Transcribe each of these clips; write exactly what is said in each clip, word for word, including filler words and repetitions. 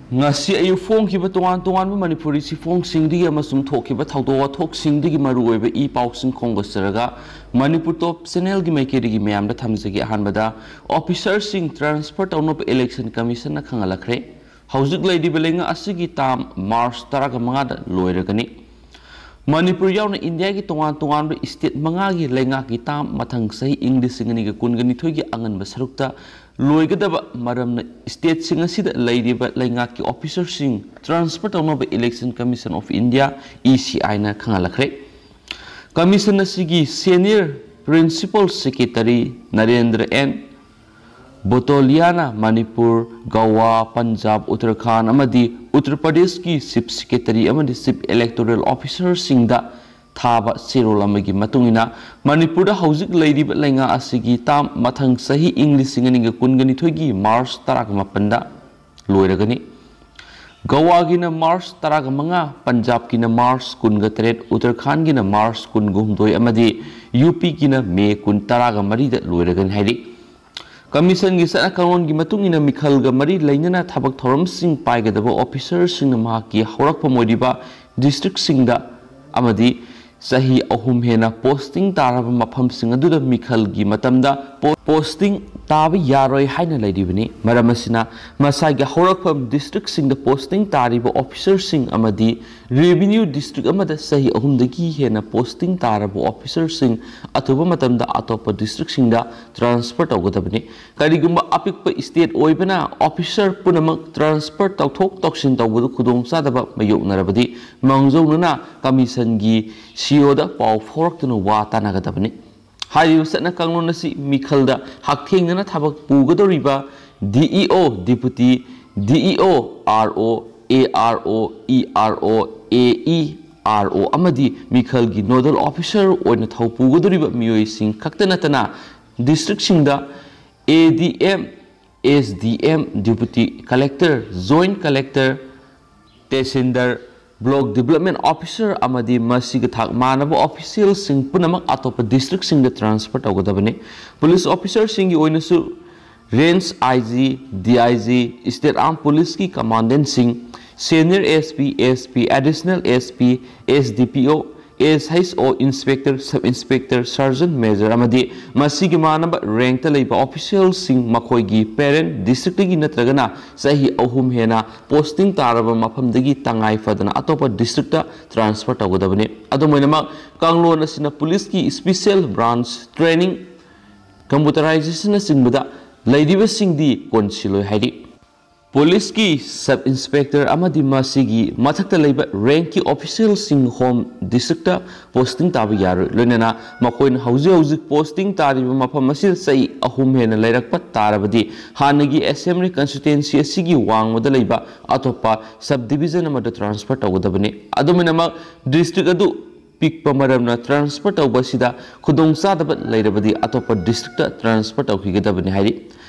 ꯉꯁꯤ ꯑꯌꯨꯛ ꯐꯣꯡꯈꯤꯕ ꯇꯣꯉꯥꯟ ꯇꯣꯉꯥꯟꯕ ꯃꯅꯤꯄꯨꯔꯤ ꯆꯦꯐꯣꯡꯁꯤꯡꯗꯒꯤ ꯑꯃꯁꯨꯡ ꯊꯣꯛꯈꯤꯕ ꯊꯧꯗꯣꯛ ꯋꯥꯊꯣꯛꯁꯤꯡꯗꯒꯤ ꯃꯔꯨꯑꯣꯏꯕ ꯏ ꯄꯥꯎꯁꯤꯡ ꯈꯣꯝꯒꯠꯆꯔꯒ ꯃꯅꯤꯄꯨꯔ ꯇꯣꯞ ꯆꯦꯅꯦꯜꯒꯤ ꯃꯥꯏꯀꯩꯗꯒꯤ ꯃꯌꯥꯝꯗ ꯊꯝꯖꯒꯦ꯫ ꯑꯍꯥꯟꯕꯗ, ꯑꯣꯐꯤꯁꯔꯁꯤꯡ ꯇ꯭ꯔꯥꯟꯁꯐꯔ ꯇꯧꯅꯕ ꯏꯂꯦꯛꯁꯟ ꯀꯃꯤꯁꯟꯅ ꯈꯪꯍꯜꯂꯛꯈ꯭ꯔꯦ꯫ ꯍꯧꯖꯤꯛ ꯂꯩꯔꯤꯕ ꯂꯩꯉꯥꯛ ꯑꯁꯤꯒꯤ ꯇꯥꯝ ꯃꯥꯔꯆ ꯇꯔꯥꯒ ꯃꯉꯥꯗ ꯂꯣꯏꯔꯒꯅꯤ꯫ ꯃꯅꯤꯄꯨꯔ ꯌꯥꯎꯅ ꯏꯟꯗꯤꯌꯥꯒꯤ ꯇꯣꯉꯥꯟ ꯇꯣꯉꯥꯟꯕ ꯏꯁꯇꯦꯠ ꯃꯉꯥꯒꯤ ꯂꯩꯉꯥꯛꯀꯤ ꯇꯥꯝ ꯃꯊꯪ ꯆꯍꯤ ꯏꯪ ꯂꯤꯁꯤꯡ ꯑꯅꯤꯒ ꯀꯨꯟꯒ ꯅꯤꯊꯣꯏꯒꯤ ꯑꯉꯟꯕ ꯁꯔꯨꯛꯇ ꯂꯣꯏꯒꯗꯕ ꯃꯔꯝꯅ, ꯏꯁꯇꯦꯠꯁꯤꯡ ꯑꯁꯤꯗ ꯂꯩꯔꯤꯕ ꯂꯩꯉꯥꯛꯀꯤ ꯑꯣꯐꯤꯁꯔꯁꯤꯡ ꯇ꯭ꯔꯥꯟꯁꯐꯔ ꯇꯧꯅꯕ Election Commission of India, E C I ꯅ ꯈꯪꯍꯜꯂꯛꯈ꯭ꯔꯦ꯫ ꯀꯃꯤꯁꯟ ꯑꯁꯤꯒꯤ senior principal secretary Narendra N ꯕꯣꯇꯣꯂꯤꯌꯥꯅ ꯃꯅꯤꯄꯨꯔ, ꯒꯋꯥ, ꯄꯟꯖꯥꯕ, ꯎꯠꯇꯔꯈꯥꯟꯗ ꯑꯃꯗꯤ ꯎꯠꯇꯔ ꯄ꯭ꯔꯗꯦꯁꯀꯤ ꯆꯤꯐ ꯁꯦꯀ꯭ꯔꯦꯇꯔꯤ ꯑꯃꯗꯤ ꯆꯤꯐ ꯏꯂꯦꯛꯇꯣꯔꯦꯜ ꯑꯣꯐꯤꯁꯔꯁꯤꯡꯗ ꯊꯥꯕ ꯆꯦꯔꯣꯜ ꯑꯃꯒꯤ ꯃꯇꯨꯡ ꯏꯟꯅ, ꯃꯅꯤꯄꯨꯔꯗ ꯍꯧꯖꯤꯛ ꯂꯩꯔꯤꯕ ꯂꯩꯉꯥꯛ ꯑꯁꯤꯒꯤ ꯇꯥꯝ ꯃꯊꯪ ꯆꯍꯤ ꯏꯪ ꯂꯤꯁꯤꯡ ꯑꯅꯤꯒ ꯀꯨꯟꯒ ꯅꯤꯊꯣꯏꯒꯤ ꯃꯥꯔꯆ ꯇꯔꯥꯒ ꯃꯥꯄꯟꯗ ꯂꯣꯏꯔꯒꯅꯤ꯫ ꯒꯋꯥꯒꯤꯅ ꯃꯥꯔꯆ ꯇꯔꯥꯒ ꯃꯉꯥ, ꯄꯟꯖꯥꯕꯀꯤꯅ ꯃꯥꯔꯆ ꯀꯨꯟꯒ ꯇꯔꯦꯠ, ꯎꯠꯇꯔꯈꯥꯟꯗꯒꯤꯅ ꯃꯥꯔꯆ ꯀꯨꯟꯒ ꯍꯨꯝꯗꯣꯏ ꯑꯃꯗꯤ ꯌꯨ ꯄꯤꯒꯤꯅ ꯃꯦ ꯀꯨꯟ, ꯇꯔꯥꯒ ꯃꯔꯤꯗ ꯂꯣꯏꯔꯒꯅꯤ ꯍꯥꯏꯔꯤ꯫ ꯀꯃꯤꯁꯟꯒꯤ ꯆꯠꯅ ꯀꯥꯡꯂꯣꯟꯒꯤ ꯃꯇꯨꯡ ꯏꯟꯅ, ꯃꯤꯈꯜꯒ ꯃꯔꯤ ꯂꯩꯅꯅ ꯊꯕꯛ ꯊꯧꯔꯝꯁꯤꯡ ꯄꯥꯏꯒꯗꯕ ꯑꯣꯐꯤꯁꯔꯁꯤꯡꯅ ꯃꯍꯥꯛꯀꯤ ꯍꯧꯔꯛꯐꯝ ꯑꯣꯏꯔꯤꯕ ꯗꯤꯁꯇ꯭ꯔꯤꯛꯁꯤꯡꯗ ꯑꯃꯗꯤ ꯆꯍꯤ ꯑꯍꯨꯝ ꯍꯦꯟꯅ ꯄꯣꯁꯇꯤꯡ ꯇꯥꯔꯕ ꯃꯐꯝꯁꯤꯡ ꯑꯗꯨꯗ ꯃꯤꯈꯜꯒꯤ ꯃꯇꯝꯗ ꯄꯣ-, ꯄꯣꯁꯇꯤꯡ ꯇꯥꯕ ꯌꯥꯔꯣꯏ ꯍꯥꯏꯅ ꯂꯩꯔꯤꯕꯅꯤ꯫ ꯃꯔꯝ ꯑꯁꯤꯅ, ꯃꯁꯥꯒꯤ ꯍꯧꯔꯛꯐꯝ ꯗꯤꯁꯇ꯭ꯔꯤꯛꯁꯤꯡꯗ ꯄꯣꯁꯇꯤꯡ ꯇꯥꯔꯤꯕ ꯑꯣꯐꯤꯁꯔꯁꯤꯡ ꯑꯃꯗꯤ ꯔꯦꯚꯤꯅ꯭ꯌꯨ ꯗꯤꯁꯇ꯭ꯔꯤꯛ ꯑꯃꯗ ꯆꯍꯤ ꯑꯍꯨꯝꯗꯒꯤ ꯍꯦꯟꯅ ꯄꯣꯁꯇꯤꯡ ꯇꯥꯔꯕ ꯑꯣꯐꯤꯁꯔꯁꯤꯡ ꯑꯊꯨꯕ ꯃꯇꯝꯗ ꯑꯇꯣꯞꯄ ꯗꯤꯁꯇ꯭ꯔꯤꯛꯁꯤꯡꯗ ꯇ꯭ꯔꯥꯟꯁꯐꯔ ꯇꯧꯒꯗꯕꯅꯤ꯫ ꯀꯔꯤꯒꯨꯝꯕ ꯑꯄꯤꯛꯄ ꯏꯁꯇꯦꯠ ꯑꯣꯏꯕꯅ ꯑꯣꯐꯤꯁꯔ ꯄꯨꯝꯅꯃꯛ ꯇ꯭ꯔꯥꯟꯁꯐꯔ ꯇꯧꯊꯣꯛ ꯇꯧꯁꯤꯟ ꯇꯧꯕꯗ ꯈꯨꯗꯣꯡꯆꯥꯗꯕ ꯃꯥꯌꯣꯛꯅꯔꯕꯗꯤ, ꯃꯥꯡꯖꯧꯅꯅ ꯀꯃꯤꯁꯟꯒꯤ ꯁꯤ ꯏ ꯑꯣꯗ ꯄꯥꯎ ꯐꯥꯎꯔꯛꯇꯨꯅ ꯋꯥ ꯇꯥꯅꯒꯗꯕꯅꯤ꯫ ꯍꯥꯏꯔꯤꯕ ꯆꯠꯅ ꯀꯥꯡꯂꯣꯟ ꯑꯁꯤ ꯃꯤꯈꯜꯗ ꯍꯛꯊꯦꯡꯅꯅ ꯊꯕꯛ ꯄꯨꯒꯗꯧꯔꯤꯕ ꯗꯤ ꯏ ꯑꯣ, ꯗꯤꯄꯨꯇꯤ ꯗꯤ ꯏ ꯑꯣ, ꯑꯥꯔ ꯑꯣ, ꯑꯦ ꯑꯥꯔ ꯑꯣ, ꯏ ꯑꯥꯔ ꯑꯣ, ꯑꯦ ꯏ ꯑꯥꯔ ꯑꯣ ꯑꯃꯗꯤ ꯃꯤꯈꯜꯒꯤ ꯅꯣꯗꯜ ꯑꯣꯐꯤꯁꯔ ꯑꯣꯏꯅ ꯊꯧ ꯄꯨꯒꯗꯧꯔꯤꯕ ꯃꯤꯑꯣꯏꯁꯤꯡ ꯈꯛꯇ ꯅꯠꯇꯅ, ꯗꯤꯁꯇ꯭ꯔꯤꯛꯁꯤꯡꯗ A D M, S D M, deputy collector, joint collector, tehsildar, block development officer ꯑꯃꯗꯤ ꯃꯁꯤꯒ ꯊꯥꯛ ꯃꯥꯟꯅꯕ ꯑꯣꯐꯤꯁꯤꯌꯦꯜꯁꯤꯡ ꯄꯨꯝꯅꯃꯛ ꯑꯇꯣꯞꯄ ꯗꯤꯁꯇ꯭ꯔꯤꯛꯁꯤꯡꯗ ꯇ꯭ꯔꯥꯟꯁꯐꯔ ꯇꯧꯒꯗꯕꯅꯤ꯫ ꯄꯨꯂꯤꯁ ꯑꯣꯐꯤꯁꯔꯁꯤꯡꯒꯤ ꯑꯣꯏꯅꯁꯨ Range I G, D I G, State Armed Police ꯀꯤ Commandant ꯁꯤꯡ, Senior S P, S P, Additional S P, S D P O, S H O, Inspector, Sub Inspector, Sergeant Major ꯑꯃꯗꯤ ꯃꯁꯤꯒꯤ ꯃꯥꯟꯅꯕ rank ꯇ ꯂꯩꯕ official ꯁꯤꯡ ꯃꯈꯣꯏꯒꯤ parent district ꯇꯒꯤ ꯅꯠꯇ꯭ꯔꯒꯅ ꯆꯍꯤ ꯑꯍꯨꯝ ꯍꯦꯟꯅ posting ꯇꯥꯔꯕ ꯃꯐꯝꯗꯒꯤ ꯇꯉꯥꯏ ꯐꯗꯅ ꯑꯇꯣꯞꯄ district ꯇ transfer ꯇꯧꯒꯗꯕꯅꯤ꯫ ꯑꯗꯨꯝ ꯑꯣꯏꯅꯃꯛ, ꯀꯥꯡꯂꯣꯟ ꯑꯁꯤꯅ police ꯀꯤ special branch training, computerization ꯅꯆꯤꯡꯕꯗ ꯂꯩꯔꯤꯕꯁꯤꯡꯗꯤ ꯀꯣꯟꯁꯤꯜꯂꯣꯏ ꯍꯥꯏꯔꯤ꯫ Police ꯀꯤ Sub Inspector ꯑꯃꯗꯤ ꯃꯁꯤꯒꯤ ꯃꯊꯛꯇ ꯂꯩꯕ rank ꯀꯤ official ꯁꯤꯡ home district ꯇ posting ꯇꯥꯕ ꯌꯥꯔꯣꯏ꯫ ꯂꯣꯏꯅꯅ ꯃꯈꯣꯏꯅ ꯍꯧꯖꯤꯛ ꯍꯧꯖꯤꯛ posting ꯇꯥꯔꯤꯕ ꯃꯐꯝ ꯑꯁꯤꯗ ꯆꯍꯤ ꯑꯍꯨꯝ ꯍꯦꯟꯅ ꯂꯩꯔꯛꯄ ꯇꯥꯔꯕꯗꯤ ꯍꯥꯟꯅꯒꯤ assembly constituency ꯑꯁꯤꯒꯤ ꯋꯥꯡꯃꯗ ꯂꯩꯕ ꯑꯇꯣꯞꯄ sub division ꯑꯃꯗ transfer ꯇꯧꯒꯗꯕꯅꯤ꯫ ꯑꯗꯨꯝ ꯑꯣꯏꯅꯃꯛ, district ꯑꯗꯨ ꯄꯤꯛꯄ ꯃꯔꯝꯅ transfer ꯇꯧꯕ ꯑꯁꯤꯗ ꯈꯨꯗꯣꯡꯆꯥꯗꯕ ꯂꯩꯔꯕꯗꯤ ꯑꯇꯣꯞꯄ district ꯇ transfer ꯇꯧꯈꯤꯒꯗꯕꯅꯤ ꯍꯥꯏꯔꯤ꯫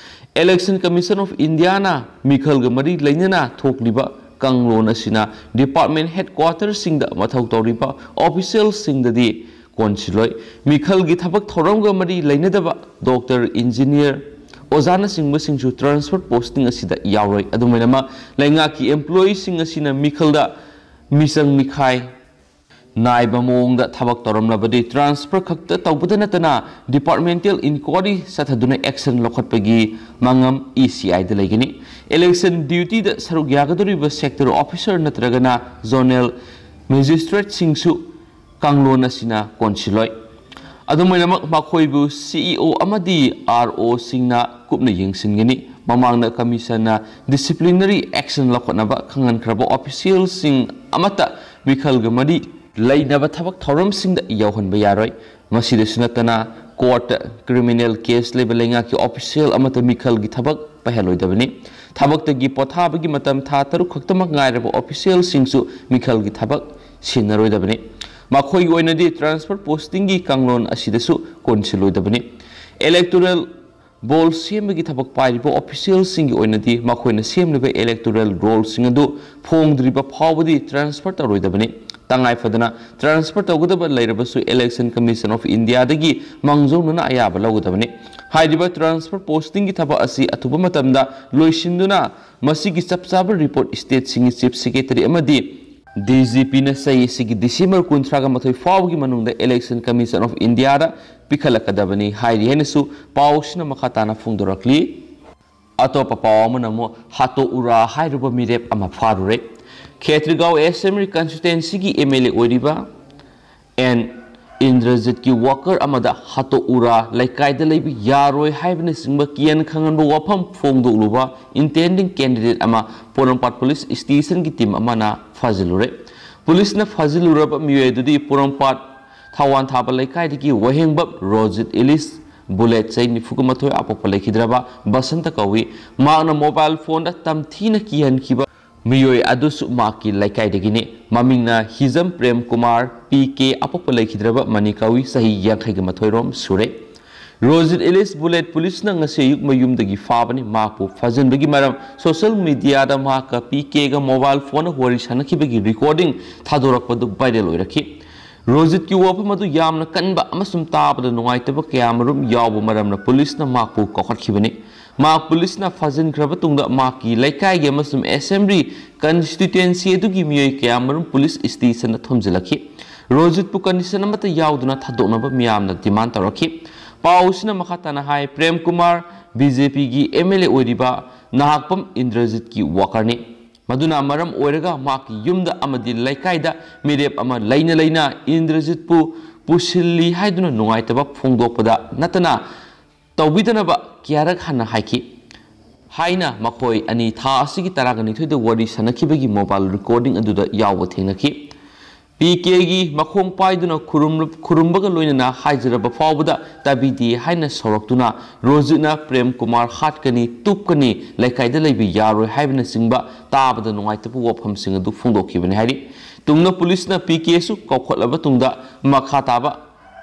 Election Commission of India ꯅ ꯃꯤꯈꯜꯒ ꯃꯔꯤ ꯂꯩꯅꯅ ꯊꯣꯛꯂꯤꯕ ꯀꯥꯡꯂꯣꯟ ꯑꯁꯤꯅ department headquarter ꯁꯤꯡꯗ ꯃꯊꯧ ꯇꯧꯔꯤꯕ official ꯁꯤꯡꯗꯗꯤ ꯀꯣꯟꯁꯤꯜꯂꯣꯏ꯫ ꯃꯤꯈꯜꯒꯤ ꯊꯕꯛ ꯊꯧꯔꯝꯒ ꯃꯔꯤ ꯂꯩꯅꯗꯕ doctor, engineer, ꯑꯣꯖꯥꯅꯆꯤꯡꯕꯁꯤꯡꯁꯨ transfer posting ꯑꯁꯤꯗ ꯌꯥꯎꯔꯣꯏ꯫ ꯑꯗꯨꯝ ꯑꯣꯏꯅꯃꯛ, ꯂꯩꯉꯥꯛꯀꯤ employee ꯁꯤꯡ ꯑꯁꯤꯅ ꯃꯤꯈꯜꯗ ꯃꯤꯆꯪ ꯃꯤꯈꯥꯏ ꯅꯥꯏꯕ ꯃꯑꯣꯡꯗ ꯊꯕꯛ ꯇꯧꯔꯝꯂꯕꯗꯤ transfer ꯈꯛꯇ ꯇꯧꯕꯗ ꯅꯠꯇꯅ departmental inquiry ꯆꯠꯊꯗꯨꯅ action ꯂꯧꯈꯠꯄꯒꯤ ꯃꯉꯝ E C I ꯗ ꯂꯩꯒꯅꯤ꯫ Election duty ꯗ ꯁꯔꯨꯛ ꯌꯥꯒꯗꯧꯔꯤꯕ sector officer ꯅꯠꯇ꯭ꯔꯒꯅ zonal magistrate ꯁꯤꯡꯁꯨ ꯀꯥꯡꯂꯣꯟ ꯑꯁꯤꯅ ꯀꯣꯟꯁꯤꯜꯂꯣꯏ꯫ ꯑꯗꯨꯝ ꯑꯣꯏꯅꯃꯛ, ꯃꯈꯣꯏꯕꯨ C E O ꯑꯃꯗꯤ R O ꯁꯤꯡꯅ ꯀꯨꯞꯅ ꯌꯦꯡꯁꯤꯟꯒꯅꯤ꯫ ꯃꯃꯥꯡꯗ commission ꯅ disciplinary action ꯂꯧꯈꯠꯅꯕ ꯈꯪꯍꯟꯈ꯭ꯔꯕ official ꯁꯤꯡ ꯑꯃꯠꯇ ꯃꯤꯈꯜꯒ ꯃꯔꯤ ꯂꯩꯅꯕ ꯊꯕꯛ ꯊꯧꯔꯝꯁꯤꯡꯗ ꯌꯥꯎꯍꯟꯕ ꯌꯥꯔꯣꯏ꯫ ꯃꯁꯤꯗꯁꯨ ꯅꯠꯇꯅ, court ꯇ criminal case ꯂꯩꯕ ꯂꯩꯉꯥꯛꯀꯤ official ꯑꯃꯠꯇ ꯃꯤꯈꯜꯒꯤ ꯊꯕꯛ ꯄꯥꯏꯍꯜꯂꯣꯏꯗꯕꯅꯤ꯫ ꯊꯕꯛꯇꯒꯤ ꯄꯣꯊꯥꯕꯒꯤ ꯃꯇꯝ ꯊꯥ ꯇꯔꯨꯛ ꯈꯛꯇꯃꯛ ꯉꯥꯏꯔꯕ official ꯁꯤꯡꯁꯨ ꯃꯤꯈꯜꯒꯤ ꯊꯕꯛ ꯁꯤꯟꯅꯔꯣꯏꯗꯕꯅꯤ꯫ ꯃꯈꯣꯏꯒꯤ ꯑꯣꯏꯅꯗꯤ transfer posting ꯒꯤ ꯀꯥꯡꯂꯣꯟ ꯑꯁꯤꯗꯁꯨ ꯀꯣꯟꯁꯤꯜꯂꯣꯏꯗꯕꯅꯤ꯫ Electoral roll ꯁꯦꯝꯕꯒꯤ ꯊꯕꯛ ꯄꯥꯏꯔꯤꯕ official ꯁꯤꯡꯒꯤ ꯑꯣꯏꯅꯗꯤ ꯃꯈꯣꯏꯅ ꯁꯦꯝꯂꯤꯕ electoral roll ꯁꯤꯡ ꯑꯗꯨ ꯐꯣꯡꯗ꯭ꯔꯤꯕ ꯐꯥꯎꯕꯗꯤ transfer ꯇꯧꯔꯣꯏꯗꯕꯅꯤ꯫ ꯇꯉꯥꯏ ꯐꯗꯅ transfer ꯇꯧꯒꯗꯕ ꯂꯩꯔꯕꯁꯨ Election Commission of Indiaꯗꯒꯤ ꯃꯥꯡꯖꯧꯅꯅ ꯑꯌꯥꯕ ꯂꯧꯒꯗꯕꯅꯤ꯫ ꯍꯥꯏꯔꯤꯕ transfer postingꯒꯤ ꯊꯕꯛ ꯑꯁꯤ ꯑꯊꯨꯕ ꯃꯇꯝꯗ ꯂꯣꯏꯁꯤꯟꯗꯨꯅ ꯃꯁꯤꯒꯤ ꯆꯞ ꯆꯥꯕ report stateꯁꯤꯡꯒꯤ Chief Secretary ꯑꯃꯗꯤ DGPꯅ ꯆꯍꯤ ꯑꯁꯤꯒꯤ December ꯀꯨꯟꯊ꯭ꯔꯥꯒ ꯃꯥꯊꯣꯏ ꯐꯥꯎꯕꯒꯤ ꯃꯅꯨꯡꯗ Election Commission of Indiaꯗ ꯄꯤꯈꯠꯂꯛꯀꯗꯕꯅꯤ ꯍꯥꯏꯔꯤ ꯍꯥꯏꯅꯁꯨ ꯄꯥꯎꯁꯤꯅ ꯃꯈꯥ ꯇꯥꯅ ꯐꯣꯡꯗꯣꯔꯛꯂꯤ꯫ ꯑꯇꯣꯞꯄ ꯄꯥꯎ ꯑꯃꯅ ꯑꯃꯨꯛ ꯍꯥꯇꯣ ꯎꯔꯥ ꯍꯥꯏꯔꯤꯕ ꯃꯤꯔꯦꯞ ꯑꯃ ꯐꯥꯔꯨꯔꯦ꯫ ꯈꯦꯇ꯭ꯔꯤꯒꯥꯎ Assembly Constituencyꯒꯤ MLA ꯑꯣꯏꯔꯤꯕ ꯑꯦꯟ ꯏꯟꯗ꯭ꯔꯖꯤꯠꯀꯤ worker ꯑꯃꯗ ꯍꯥꯇꯣ ꯎꯔꯥ ꯂꯩꯀꯥꯏꯗ ꯂꯩꯕ ꯌꯥꯔꯣꯏ ꯍꯥꯏꯕꯅꯆꯤꯡꯕ ꯀꯤꯍꯟ ꯈꯪꯍꯟꯕ ꯋꯥꯐꯝ ꯐꯣꯡꯗꯣꯛꯂꯨꯕ intending candidate ꯑꯃ ꯄꯣꯔꯣꯝꯄꯥꯠ Police Stationꯒꯤ team ꯑꯃꯅ ꯐꯥꯖꯤꯜꯂꯨꯔꯦ꯫ Policeꯅ ꯐꯥꯖꯤꯜꯂꯨꯔꯕ ꯃꯤꯑꯣꯏ ꯑꯗꯨꯗꯤ ꯄꯣꯔꯣꯝꯄꯥꯠ ꯊꯋꯥꯟ ꯊꯥꯕ ꯂꯩꯀꯥꯏꯗꯒꯤ ꯋꯥꯍꯦꯡꯕꯝ ꯔꯣꯖꯤꯠ ꯏꯂꯤꯁ ꯕꯨꯂꯦꯠ ꯆꯍꯤ ꯅꯤꯐꯨꯒ ꯃꯥꯊꯣꯏ ꯑꯄꯣꯛꯄ ꯂꯩꯈꯤꯗ꯭ꯔꯕ ꯕꯁꯟꯇ ꯀꯧꯏ꯫ ꯃꯍꯥꯛꯅ mobile phoneꯗ ꯇꯝꯊꯤꯅ ꯀꯤꯍꯟꯈꯤꯕ ꯃꯤꯑꯣꯏ ꯑꯗꯨꯁꯨ ꯃꯍꯥꯛꯀꯤ ꯂꯩꯀꯥꯏꯗꯒꯤꯅꯤ꯫ ꯃꯃꯤꯡꯅ ꯍꯤꯖꯝ ꯄ꯭ꯔꯦꯝ ꯀꯨꯃꯥꯔ, PK, ꯑꯄꯣꯛꯄ ꯂꯩꯈꯤꯗ꯭ꯔꯕ ꯃꯅꯤ ꯀꯧꯏ, ꯆꯍꯤ ꯌꯥꯡꯈꯩꯒ ꯃꯥꯊꯣꯏ ꯔꯣꯝ ꯁꯨꯔꯦ꯫ ꯔꯣꯖꯤꯠ ꯏꯂꯤꯁ ꯕꯨꯂꯦꯠ policeꯅ ꯉꯁꯤ ꯑꯌꯨꯛ ꯃꯌꯨꯝꯗꯒꯤ ꯐꯥꯕꯅꯤ꯫ ꯃꯍꯥꯛꯄꯨ ꯐꯥꯖꯤꯟꯕꯒꯤ ꯃꯔꯝ social mediaꯗ ꯃꯍꯥꯛꯀ PKꯒ mobile phoneꯗ ꯋꯥꯔꯤ ꯁꯥꯟꯅꯈꯤꯕꯒꯤ recording ꯊꯥꯗꯣꯔꯛꯄꯗꯨ viral ꯑꯣꯏꯔꯛꯈꯤ꯫ ꯔꯣꯖꯤꯠꯀꯤ ꯋꯥꯐꯝ ꯑꯗꯨ ꯌꯥꯝꯅ ꯀꯟꯕ ꯑꯃꯁꯨꯡ ꯇꯥꯕꯗ ꯅꯨꯡꯉꯥꯏꯇꯕ ꯀꯌꯥ ꯃꯔꯨꯝ ꯌꯥꯎꯕ ꯃꯔꯝꯅ policeꯅ ꯃꯍꯥꯛꯄꯨ ꯀꯧꯈꯠꯈꯤꯕꯅꯤ꯫ ꯃꯍꯥꯛ policeꯅ ꯐꯥꯖꯤꯟꯈ꯭ꯔꯕ ꯇꯨꯡꯗ ꯃꯍꯥꯛꯀꯤ ꯂꯩꯀꯥꯏꯒꯤ ꯑꯃꯁꯨꯡ Assembly Constituency ꯑꯗꯨꯒꯤ ꯃꯤꯑꯣꯏ ꯀꯌꯥ ꯃꯔꯨꯝ police stationꯗ ꯊꯣꯝꯖꯤꯜꯂꯛꯈꯤ꯫ ꯔꯣꯖꯤꯠꯄꯨ condition ꯑꯃꯠꯇ ꯌꯥꯎꯗꯅ ꯊꯥꯗꯣꯛꯅꯕ ꯃꯤꯌꯥꯝꯅ demand ꯇꯧꯔꯛꯈꯤ꯫ ꯄꯥꯎꯁꯤꯅ ꯃꯈꯥ ꯇꯥꯅ ꯍꯥꯏ, ꯄ꯭ꯔꯦꯝ ꯀꯨꯃꯥꯔ, BJPꯒꯤ MLA ꯑꯣꯏꯔꯤꯕ ꯅꯍꯥꯛꯄꯝ ꯏꯟꯗ꯭ꯔꯖꯤꯠꯀꯤ workerꯅꯤ꯫ ꯃꯗꯨꯅ ꯃꯔꯝ ꯑꯣꯏꯔꯒ ꯃꯍꯥꯛꯀꯤ ꯌꯨꯝꯗ ꯑꯃꯗꯤ ꯂꯩꯀꯥꯏꯗ ꯃꯤꯔꯦꯞ ꯑꯃ ꯂꯩꯅ ꯂꯩꯅ ꯏꯟꯗ꯭ꯔꯖꯤꯠꯄꯨ ꯄꯨꯁꯤꯜꯂꯤ ꯍꯥꯏꯗꯨꯅ ꯅꯨꯡꯉꯥꯏꯇꯕ ꯐꯣꯡꯗꯣꯛꯄꯗ ꯅꯠꯇꯅ ꯇꯧꯕꯤꯗꯅꯕ ꯀꯌꯥꯔꯛ ꯍꯟꯅ ꯍꯥꯏꯈꯤ ꯍꯥꯏꯅ ꯃꯈꯣꯏ ꯑꯅꯤ ꯊꯥ ꯑꯁꯤꯒꯤ ꯇꯔꯥꯒ ꯅꯤꯊꯣꯏꯗ ꯋꯥꯔꯤ ꯁꯥꯟꯅꯈꯤꯕꯒꯤ mobile recording ꯑꯗꯨꯗ ꯌꯥꯎꯕ ꯊꯦꯡꯅꯈꯤ꯫ PKꯒꯤ ꯃꯈꯣꯡ ꯄꯥꯏꯗꯨꯅ ꯈꯨꯔꯨꯝ-, ꯈꯨꯔꯨꯝꯕꯒ ꯂꯣꯏꯅꯅ ꯍꯥꯏꯖꯔꯕ ꯐꯥꯎꯕꯗ ꯇꯥꯕꯤꯗꯦ ꯍꯥꯏꯅ ꯁꯥꯎꯔꯛꯇꯨꯅ ꯔꯣꯖꯤꯠꯅ ꯄ꯭ꯔꯦꯝ ꯀꯨꯃꯥꯔ ꯍꯥꯠꯀꯅꯤ, ꯇꯨꯞꯀꯅꯤ, ꯂꯩꯀꯥꯏꯗ ꯂꯩꯕ ꯌꯥꯔꯣꯏ ꯍꯥꯏꯕꯅꯆꯤꯡꯕ ꯇꯥꯕꯗ ꯅꯨꯡꯉꯥꯏꯇꯕ ꯋꯥꯐꯝꯁꯤꯡ ꯑꯗꯨ ꯐꯣꯡꯗꯣꯛꯈꯤꯕꯅꯤ ꯍꯥꯏꯔꯤ꯫ ꯇꯨꯡꯗ policeꯅ PKꯁꯨ ꯀꯧꯈꯠꯂꯕ ꯇꯨꯡꯗ ꯃꯈꯥ ꯇꯥꯕ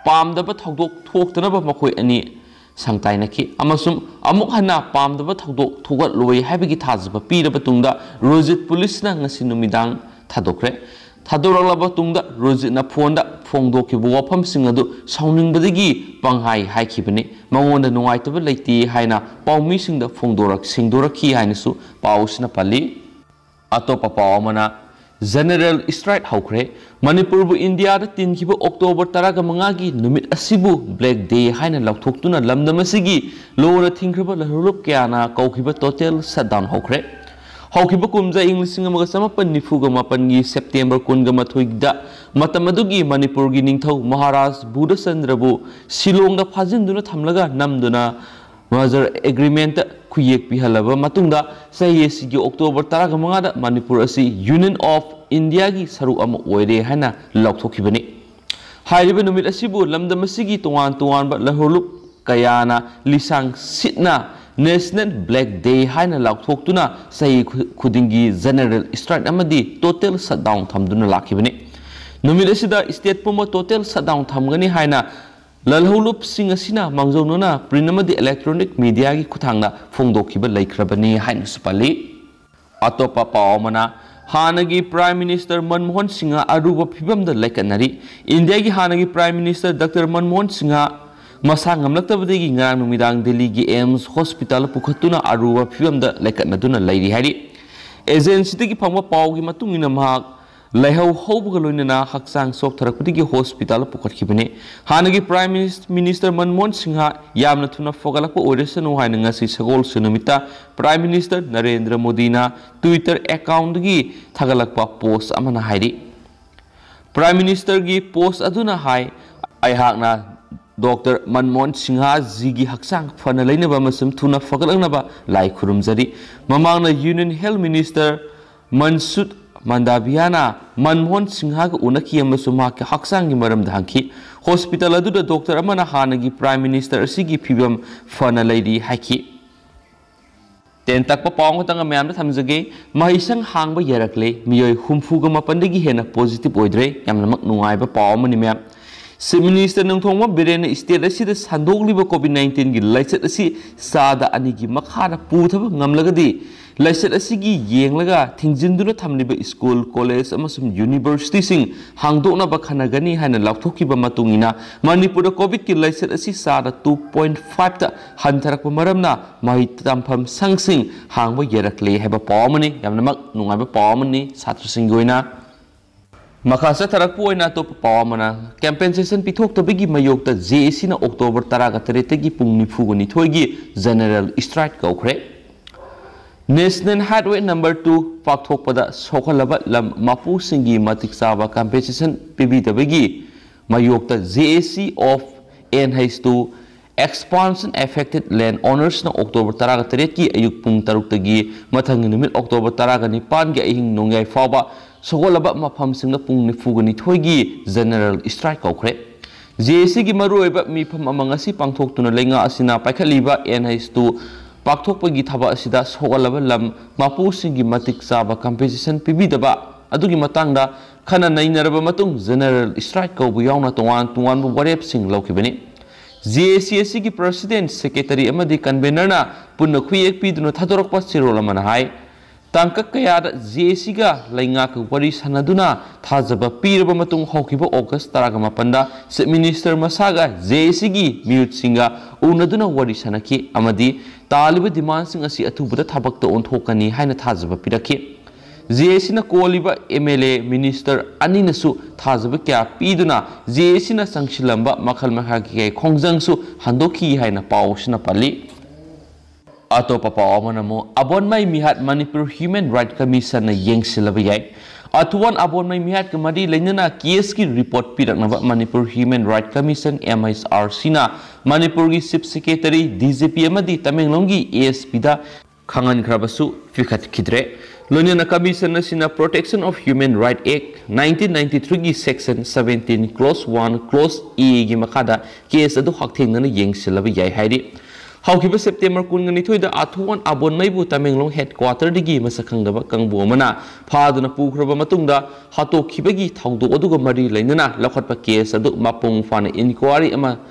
ꯄꯥꯝꯗꯕ ꯊꯧꯗꯣꯛ ꯊꯣꯛꯇꯅꯕ ꯃꯈꯣꯏ ꯑꯅꯤ ꯁꯪ ꯇꯥꯏꯅꯈꯤ ꯑꯃꯁꯨꯡ ꯑꯃꯨꯛ ꯍꯟꯅ ꯄꯥꯝꯗꯕ ꯊꯧꯗꯣꯛ ꯊꯣꯛꯍꯜꯂꯣꯏ ꯍꯥꯏꯕꯒꯤ ꯊꯥꯖꯕ ꯄꯤꯔꯕ ꯇꯨꯡꯗ ꯔꯣꯖꯤꯠ policeꯅ ꯉꯁꯤ ꯅꯨꯃꯤꯗꯥꯡ ꯊꯥꯗꯣꯛꯈ꯭ꯔꯦ꯫ ꯊꯥꯗꯣꯔꯛꯂꯕ ꯇꯨꯡꯗ ꯔꯣꯖꯤꯠꯅ ꯐꯣꯟꯗ ꯐꯣꯡꯗꯣꯛꯈꯤꯕ ꯋꯥꯐꯝꯁꯤꯡ ꯑꯗꯨ ꯁꯥꯎꯅꯤꯡꯕꯗꯒꯤ ꯄꯪꯍꯥꯏ ꯍꯥꯏꯈꯤꯕꯅꯤ꯫ ꯃꯉꯣꯟꯗ ꯅꯨꯡꯉꯥꯏꯇꯕ ꯂꯩꯇꯦ ꯍꯥꯏꯅ ꯄꯥꯎꯃꯤꯁꯤꯡꯗ ꯐꯣꯡꯗꯣꯔꯛ-, ꯁꯦꯡꯗꯣꯔꯛꯈꯤ ꯍꯥꯏꯅꯁꯨ ꯄꯥꯎ ꯑꯁꯤꯅ ꯄꯜꯂꯤ꯫ ꯑꯇꯣꯞꯄ ꯄꯥꯎ ꯑꯃꯅ, ꯖꯦꯅꯔꯦꯜ ꯁ꯭ꯇ꯭ꯔꯥꯏꯛ ꯍꯧꯈ꯭ꯔꯦ꯫ ꯃꯅꯤꯄꯨꯔꯕꯨ ꯏꯟꯗꯤꯌꯥꯗ ꯇꯤꯟꯈꯤꯕ ꯑꯣꯛꯇꯣꯕꯔ ꯇꯔꯥꯒ ꯃꯉꯥꯒꯤ ꯅꯨꯃꯤꯠ ꯑꯁꯤꯕꯨ ꯕ꯭ꯂꯦꯛ ꯗꯦ ꯍꯥꯏꯅ ꯂꯥꯎꯊꯣꯛꯇꯨꯅ ꯂꯝꯗꯝ ꯑꯁꯤꯒꯤ ꯂꯣꯅ ꯊꯤꯡꯈ꯭ꯔꯕ ꯂꯂꯣꯟꯂꯨꯞ ꯀꯌꯥꯅ ꯀꯧꯈꯤꯕ ꯇꯣꯇꯦꯜ ꯁꯠꯗꯥꯎꯟ ꯍꯧꯈ꯭ꯔꯦ꯫ ꯍꯧꯈꯤꯕ ꯀꯨꯝꯖꯥ ꯏꯪ ꯂꯤꯁꯤꯡ ꯑꯃꯒ ꯆꯃꯥꯄꯟ ꯅꯤꯐꯨꯒ ꯃꯥꯄꯟꯒꯤ ꯁꯦꯞꯇꯦꯝꯕꯔ ꯀꯨꯟꯒ ꯃꯥꯊꯣꯏꯗ ꯃꯇꯝ ꯑꯗꯨꯒꯤ ꯃꯅꯤꯄꯨꯔꯒꯤ ꯅꯤꯡꯊꯧ ꯃꯍꯥꯔꯥꯖ ꯕꯨꯙꯆꯟꯗ꯭ꯔꯕꯨ ꯁꯤꯂꯣꯡꯗ ꯐꯥꯖꯤꯟꯗꯨꯅ ꯊꯝꯂꯒ ꯅꯝꯗꯨꯅ ꯃꯔꯖꯔ ꯑꯦꯒ꯭ꯔꯤꯃꯦꯟꯠꯇ ꯈꯨꯌꯦꯛ ꯄꯤꯍꯜꯂꯕ ꯃꯇꯨꯡꯗ ꯆꯍꯤ ꯑꯁꯤꯒꯤ ꯑꯣꯛꯇꯣꯕꯔ ꯇꯔꯥꯒ ꯃꯉꯥꯗ ꯃꯅꯤꯄꯨꯔ ꯑꯁꯤ ꯌꯨꯅꯤꯌꯟ ꯑꯣꯐ ꯏꯟꯗꯤꯌꯥꯒꯤ ꯁꯔꯨꯛ ꯑꯃ ꯑꯣꯏꯔꯦ ꯍꯥꯏꯅ ꯂꯥꯎꯊꯣꯛꯈꯤꯕꯅꯤ꯫ ꯍꯥꯏꯔꯤꯕ ꯅꯨꯃꯤꯠ ꯑꯁꯤꯕꯨ ꯂꯝꯗꯝ ꯑꯁꯤꯒꯤ ꯇꯣꯉꯥꯟ ꯇꯣꯉꯥꯟꯕ ꯂꯂꯣꯟꯂꯨꯞ ꯀꯌꯥꯅ ꯂꯤꯁꯥꯡ ꯁꯤꯠꯅ ꯅꯦꯁꯅꯦꯜ ꯕ꯭ꯂꯦꯛ ꯗꯦ ꯍꯥꯏꯅ ꯂꯥꯎꯊꯣꯛꯇꯨꯅ ꯆꯍꯤ ꯈꯨ-, ꯈꯨꯗꯤꯡꯒꯤ ꯖꯦꯅꯔꯦꯜ ꯁ꯭ꯇ꯭ꯔꯥꯏꯛ ꯑꯃꯗꯤ ꯇꯣꯇꯦꯜ ꯁꯠꯗꯥꯎꯟ ꯊꯝꯗꯨꯅ ꯂꯥꯛꯈꯤꯕꯅꯤ꯫ ꯅꯨꯃꯤꯠ ꯑꯁꯤꯗ ꯁ꯭ꯇꯦꯠ ꯄꯨꯝꯕ ꯇꯣꯇꯦꯜ ꯁꯠꯗꯥꯎꯟ ꯊꯝꯒꯅꯤ ꯍꯥꯏꯅ ꯂꯂꯧꯂꯨꯞꯁꯤꯡ ꯑꯁꯤꯅ ꯃꯥꯡꯖꯧꯅꯅ ꯄ꯭ꯔꯤꯟꯠ ꯑꯃꯗꯤ ꯏꯂꯦꯛꯇ꯭ꯔꯣꯅꯤꯛ ꯃꯤꯗꯤꯌꯥꯒꯤ ꯈꯨꯠꯊꯥꯡꯗ ꯐꯣꯡꯗꯣꯛꯈꯤꯕ ꯂꯩꯈ꯭ꯔꯕꯅꯤ ꯍꯥꯏꯅꯁꯨ ꯄꯜꯂꯤ꯫ ꯑꯇꯣꯞꯄ ꯄꯥꯎ ꯑꯃꯅ, ꯍꯥꯟꯅꯒꯤ ꯄ꯭ꯔꯥꯏꯝ ꯃꯤꯅꯤꯁꯇꯔ ꯃꯟꯃꯣꯍꯟ ꯁꯤꯡꯍ ꯑꯔꯨꯕ ꯐꯤꯕꯝꯗ ꯂꯩꯈꯠꯅꯔꯤ꯫ ꯏꯟꯗꯤꯌꯥꯒꯤ ꯍꯥꯟꯅꯒꯤ prime minister doctor Manmohan Singh ꯃꯁꯥ ꯉꯝꯂꯛꯇꯕꯗꯒꯤ ꯉꯔꯥꯡ ꯅꯨꯃꯤꯗꯥꯡ ꯗꯤꯜꯂꯤꯒꯤ ꯑꯦꯝꯁ ꯍꯣꯁꯄꯤꯇꯥꯜꯗ ꯄꯨꯈꯠꯇꯨꯅ ꯑꯔꯨꯕ ꯐꯤꯕꯝꯗ ꯂꯩꯈꯠꯅꯗꯨꯅ ꯂꯩꯔꯤ ꯍꯥꯏꯔꯤ꯫ ꯑꯦꯖꯦꯟꯁꯤꯗꯒꯤ ꯐꯪꯕ ꯄꯥꯎꯒꯤ ꯃꯇꯨꯡ ꯏꯟꯅ ꯃꯍꯥꯛ ꯂꯥꯏꯍꯧ ꯍꯧꯕꯒ ꯂꯣꯏꯅꯅ ꯍꯛꯆꯥꯡ ꯆꯣꯛꯊꯔꯛꯄꯗꯒꯤ ꯍꯣꯁꯄꯤꯇꯥꯜꯗ ꯄꯨꯈꯠꯈꯤꯕꯅꯤ꯫ ꯍꯥꯟꯅꯒꯤ ꯄ꯭ꯔꯥꯏꯝ ꯃꯤꯅꯤꯁ-, ꯃꯤꯅꯤꯁꯇꯔ ꯃꯟꯃꯣꯍꯟ ꯁꯤꯡꯍ ꯌꯥꯝꯅ ꯊꯨꯅ ꯐꯒꯠꯂꯛꯄ ꯑꯣꯏꯔꯁꯅꯨ ꯍꯥꯏꯅ ꯉꯁꯤ ꯁꯒꯣꯜꯁꯦꯟ ꯅꯨꯃꯤꯠꯇ ꯄ꯭ꯔꯥꯏꯝ ꯃꯤꯅꯤꯁꯇꯔ ꯅꯔꯦꯟꯗ꯭ꯔ ꯃꯣꯗꯤꯅ ꯇ꯭ꯋꯤꯇꯔ ꯑꯦꯀꯥꯎꯟꯠꯇꯒꯤ ꯊꯥꯒꯠꯂꯛꯄ ꯄꯣꯁꯠ ꯑꯃꯅ ꯍꯥꯏꯔꯤ꯫ ꯄ꯭ꯔꯥꯏꯝ ꯃꯤꯅꯤꯁꯇꯔꯒꯤ ꯄꯣꯁꯠ ꯑꯗꯨꯅ ꯍꯥꯏ, ꯑꯩꯍꯥꯛꯅ ꯗꯥꯛꯇꯔ ꯃꯟꯃꯣꯍꯟ ꯁꯤꯡꯍꯖꯤꯒꯤ ꯍꯛꯆꯥꯡ ꯐꯅ ꯂꯩꯅꯕ ꯑꯃꯁꯨꯡ ꯊꯨꯅ ꯐꯒꯠꯂꯛꯅꯕ ꯂꯥꯏ ꯈꯨꯔꯨꯝꯖꯔꯤ꯫ ꯃꯃꯥꯡꯗ ꯌꯨꯅꯤꯌꯟ ꯍꯦꯜꯊ ꯃꯤꯅꯤꯁꯇꯔ ꯃꯟꯁꯨꯈ ꯃꯟꯗꯥꯚꯤꯌꯥꯅ ꯃꯟꯃꯣꯍꯟ ꯁꯤꯡꯍꯒ ꯎꯅꯈꯤ ꯑꯃꯁꯨꯡ ꯃꯍꯥꯛꯀꯤ ꯍꯛꯆꯥꯡꯒꯤ ꯃꯔꯝꯗ ꯍꯪꯈꯤ꯫ ꯍꯣꯁꯄꯤꯇꯥꯜ ꯑꯗꯨꯗ ꯗꯥꯛꯇꯔ ꯑꯃꯅ ꯍꯥꯟꯅꯒꯤ ꯄ꯭ꯔꯥꯏꯝ ꯃꯤꯅꯤꯁꯇꯔ ꯑꯁꯤꯒꯤ ꯐꯤꯕꯝ ꯐꯅ ꯂꯩꯔꯤ ꯍꯥꯏꯈꯤ꯫ ꯇꯦꯟ ꯇꯛꯄ ꯄꯥꯎ ꯑꯃꯈꯛꯇꯪꯒ ꯃꯌꯥꯝꯗ ꯊꯝꯖꯒꯦ꯫ ꯃꯍꯩꯁꯪ ꯍꯥꯡꯕ ꯌꯥꯔꯛꯂꯦ꯫ ꯃꯤꯑꯣꯏ ꯍꯨꯝꯐꯨꯒ ꯃꯥꯄꯟꯗꯒꯤ ꯍꯦꯟꯅ ꯄꯣꯖꯤꯇꯤꯚ ꯑꯣꯏꯗ꯭ꯔꯦ꯫ ꯌꯥꯝꯅꯃꯛ ꯅꯨꯡꯉꯥꯏꯕ ꯄꯥꯎ ꯑꯃꯅꯤ, ꯃꯌꯥꯝ꯫ ꯆꯤꯐ ꯃꯤꯅꯤꯁꯇꯔ ꯅꯣꯡꯊꯣꯝꯕꯝ ꯕꯤꯔꯦꯟꯅ ꯁ꯭ꯇꯦꯠ ꯑꯁꯤꯗ ꯁꯟꯗꯣꯛꯂꯤꯕ ꯀꯣꯚꯤꯗ ꯅꯥꯏꯟꯇꯤꯟꯒꯤ ꯂꯥꯏꯆꯠ ꯑꯁꯤ ꯆꯥꯗ ꯑꯅꯤꯒꯤ ꯃꯈꯥꯗ ꯄꯨꯊꯕ ꯉꯝꯂꯒꯗꯤ ꯂꯥꯏꯆꯠ ꯑꯁꯤꯒꯤ ꯌꯦꯡꯂꯒ ꯊꯤꯡꯖꯤꯟꯗꯨꯅ ꯊꯝꯂꯤꯕ ꯁ꯭ꯀꯨꯜ, ꯀꯣꯂꯦꯖ ꯑꯃꯁꯨꯡ ꯌꯨꯅꯤꯚꯔꯁꯤꯇꯤꯁꯤꯡ ꯍꯥꯡꯗꯣꯛꯅꯕ ꯈꯟꯅꯒꯅꯤ ꯍꯥꯏꯅ ꯂꯥꯎꯊꯣꯛꯈꯤꯕ ꯃꯇꯨꯡ ꯏꯟꯅ, ꯃꯅꯤꯄꯨꯔꯗ ꯀꯣꯚꯤꯗꯀꯤ ꯂꯥꯏꯆꯠ ꯑꯁꯤ ꯆꯥꯗ two point five ꯇ ꯍꯟꯊꯔꯛꯄ ꯃꯔꯝꯅ ꯃꯍꯩ ꯇꯝꯐꯝ ꯁꯪꯁꯤꯡ ꯍꯥꯡꯕ ꯌꯥꯔꯛꯂꯦ ꯍꯥꯏꯕ ꯄꯥꯎ ꯑꯃꯅꯤ꯫ ꯌꯥꯝꯅꯃꯛ ꯅꯨꯡꯉꯥꯏꯕ ꯄꯥꯎ ꯑꯃꯅꯤ ꯁꯥꯇ꯭ꯔꯁꯤꯡꯒꯤ ꯑꯣꯏꯅ꯫ ꯃꯈꯥ ꯆꯠꯊꯔꯛꯄ ꯑꯣꯏꯅ ꯑꯇꯣꯞꯄ ꯄꯥꯎ ꯑꯃꯅ, ꯀꯝꯄꯦꯟꯁꯦꯁꯟ ꯄꯤꯊꯣꯛꯇꯕꯒꯤ ꯃꯥꯌꯣꯛꯇ ꯖꯦ ꯑꯦ ꯁꯤꯅ ꯑꯣꯛꯇꯣꯕꯔ ꯇꯔꯥꯒ ꯇꯔꯦꯠꯇꯒꯤ ꯄꯨꯡ ꯅꯤꯐꯨꯒ ꯅꯤꯊꯣꯏꯒꯤ ꯖꯦꯅꯔꯦꯜ ꯁ꯭ꯇ꯭ꯔꯥꯏꯛ ꯀꯧꯈ꯭ꯔꯦ꯫ ꯅꯦꯁꯅꯦꯜ ꯍꯥꯏꯋꯦ ꯅꯝꯕꯔ two ꯄꯥꯛꯊꯣꯛꯄꯗ ꯁꯣꯛꯍꯜꯂꯕ ꯂꯝ ꯃꯄꯨꯁꯤꯡꯒꯤ ꯃꯇꯤꯛ ꯆꯥꯕ ꯀꯝꯄꯦꯟꯁꯦꯁꯟ ꯄꯤꯕꯤꯗꯕꯒꯤ ꯃꯥꯌꯣꯛꯇ J A C of N H two Expansion Affected Land Ownersꯅ ꯑꯣꯛꯇꯣꯕꯔ ꯇꯔꯥꯒ ꯇꯔꯦꯠꯀꯤ ꯑꯌꯨꯛ ꯄꯨꯡ ꯇꯔꯨꯛꯇꯒꯤ ꯃꯊꯪꯒꯤ ꯅꯨꯃꯤꯠ ꯑꯣꯛꯇꯣꯕꯔ ꯇꯔꯥꯒ ꯅꯤꯄꯥꯟꯒꯤ ꯑꯍꯤꯡ ꯅꯣꯡꯌꯥꯏ ꯐꯥꯎꯕ ꯁꯣꯛꯍꯜꯂꯕ ꯃꯐꯝꯁꯤꯡꯗ ꯄꯨꯡ ꯅꯤꯐꯨꯒ ꯅꯤꯊꯣꯏꯒꯤ ꯖꯦꯅꯔꯦꯜ ꯁ꯭ꯇ꯭ꯔꯥꯏꯛ ꯀꯧꯈ꯭ꯔꯦ꯫ J A Cꯒꯤ ꯃꯔꯨꯑꯣꯏꯕ ꯃꯤꯐꯝ ꯑꯃ ꯉꯁꯤ ꯄꯥꯡꯊꯣꯛꯇꯨꯅ ꯂꯩꯉꯥꯛ ꯑꯁꯤꯅ ꯄꯥꯏꯈꯠꯂꯤꯕ N H two ꯄꯥꯛꯊꯣꯛꯄꯒꯤ ꯊꯕꯛ ꯑꯁꯤꯗ ꯁꯣꯛꯍꯜꯂꯕ ꯂꯝ ꯃꯄꯨꯁꯤꯡꯒꯤ ꯃꯇꯤꯛ ꯆꯥꯕ ꯀꯝꯄꯦꯟꯁꯦꯁꯟ ꯄꯤꯕꯤꯗꯕ ꯑꯗꯨꯒꯤ ꯃꯇꯥꯡꯗ ꯈꯟꯅ ꯅꯩꯅꯔꯕ ꯃꯇꯨꯡ ꯖꯦꯅꯔꯦꯜ ꯁ꯭ꯇ꯭ꯔꯥꯏꯛ ꯀꯧꯕ ꯌꯥꯎꯅ ꯇꯣꯉꯥꯟ ꯇꯣꯉꯥꯟꯕ ꯋꯥꯔꯦꯞꯁꯤꯡ ꯂꯧꯈꯤꯕꯅꯤ꯫ J A C ꯑꯁꯤꯒꯤ ꯄ꯭ꯔꯁꯤꯗꯦꯟꯠ, ꯁꯦꯀ꯭ꯔꯦꯇꯔꯤ ꯑꯃꯗꯤ ꯀꯟꯚꯦꯅꯔꯅ ꯄꯨꯟꯅ ꯈꯨꯌꯦꯛ ꯄꯤꯗꯨꯅ ꯊꯥꯗꯣꯔꯛꯄ ꯆꯦꯔꯣꯜ ꯑꯃꯅ ꯍꯥꯏ, ꯇꯥꯡꯀꯛ ꯀꯌꯥꯗ J A Cꯒ ꯂꯩꯉꯥꯛꯀ ꯋꯥꯔꯤ ꯁꯥꯟꯅꯗꯨꯅ ꯊꯥꯖꯕ ꯄꯤꯔꯕ ꯃꯇꯨꯡ ꯍꯧꯈꯤꯕ ꯑꯣꯒꯁ ꯇꯔꯥꯒ ꯃꯥꯄꯟꯗ Chief Minister ꯃꯁꯥꯒ J A Cꯒꯤ ꯃꯤꯍꯨꯠꯁꯤꯡꯒ ꯎꯅꯗꯨꯅ ꯋꯥꯔꯤ ꯁꯥꯟꯅꯈꯤ ꯑꯃꯗꯤ ꯇꯥꯜꯂꯤꯕ ꯗꯤꯃꯥꯟꯁꯤꯡ ꯑꯁꯤ ꯑꯊꯨꯕꯗ ꯊꯕꯛꯇ ꯑꯣꯟꯊꯣꯛꯀꯅꯤ ꯍꯥꯏꯅ ꯊꯥꯖꯕ ꯄꯤꯔꯛꯈꯤ꯫ J A Cꯅ ꯀꯣꯜꯂꯤꯕ M L A, minister ꯑꯅꯤꯅꯁꯨ ꯊꯥꯖꯕ ꯀꯌꯥ ꯄꯤꯗꯨꯅ J A Cꯅ ꯆꯪꯁꯤꯜꯂꯝꯕ ꯃꯈꯜ ꯃꯈꯥꯒꯤ ꯈꯣꯡꯖꯪꯁꯨ ꯍꯟꯗꯣꯛꯈꯤ ꯍꯥꯏꯅ ꯄꯥꯎ ꯑꯁꯤꯅ ꯄꯜꯂꯤ꯫ ꯑꯇꯣꯞꯄ ꯄꯥꯎ ꯑꯃꯅ ꯑꯃꯨꯛ ꯑꯕꯣꯟꯃꯩ ꯃꯤꯍꯥꯠ ꯃꯅꯤꯄꯨꯔ Human Right Commissionꯅ ꯌꯦꯡꯁꯤꯜꯂꯕ ꯌꯥꯏ꯫ ꯑꯊꯨꯋꯥꯟ ꯑꯕꯣꯟꯃꯩ ꯃꯤꯍꯥꯠꯀ ꯃꯔꯤ ꯂꯩꯅꯅ ꯀꯦꯁꯀꯤ ꯔꯤꯄꯣꯔꯠ ꯄꯤꯔꯛꯅꯕ Manipur Human Right Commission, M H R Cꯅ ꯃꯅꯤꯄꯨꯔꯒꯤ Chief Secretary, D G P ꯑꯃꯗꯤ ꯇꯃꯦꯡꯂꯣꯡꯒꯤ A S Pꯗ ꯈꯪꯍꯟꯈ꯭ꯔꯕꯁꯨ ꯄꯤꯈꯠꯈꯤꯗ꯭ꯔꯦ꯫ ꯂꯣꯏꯅꯅ ꯀꯃꯤꯁꯟ ꯑꯁꯤꯅ Protection of Human Right Act nineteen ninety-threeꯒꯤ section seventeen clause one clause Aꯒꯤ ꯃꯈꯥꯗ ꯀꯦꯁ ꯑꯗꯨ ꯍꯛꯊꯦꯡꯅꯅ ꯌꯦꯡꯁꯤꯜꯂꯕ ꯌꯥꯏ ꯍꯥꯏꯔꯤ꯫ ꯍꯧꯈꯤꯕ ꯁꯦꯞꯇꯦꯝꯕꯔ ꯀꯨꯟꯒ ꯅꯤꯊꯣꯏꯗ ꯑꯊꯨꯋꯥꯟ ꯑꯕꯣꯟꯃꯩꯕꯨ ꯇꯃꯦꯡꯂꯣꯡ headquarterꯗꯒꯤ ꯃꯁꯛ ꯈꯪꯗꯕ ꯀꯥꯡꯕꯨ ꯑꯃꯅ ꯐꯥꯗꯨꯅ ꯄꯨꯈ꯭ꯔꯕ ꯃꯇꯨꯡꯗ ꯍꯥꯠꯇꯣꯛꯈꯤꯕꯒꯤ ꯊꯧꯗꯣꯛ ꯑꯗꯨꯒ ꯃꯔꯤ ꯂꯩꯅꯅ ꯂꯧꯈꯠꯄ ꯀꯦꯁ ꯑꯗꯨ ꯃꯄꯨꯡ ꯐꯥꯅ inquiry ꯑꯃ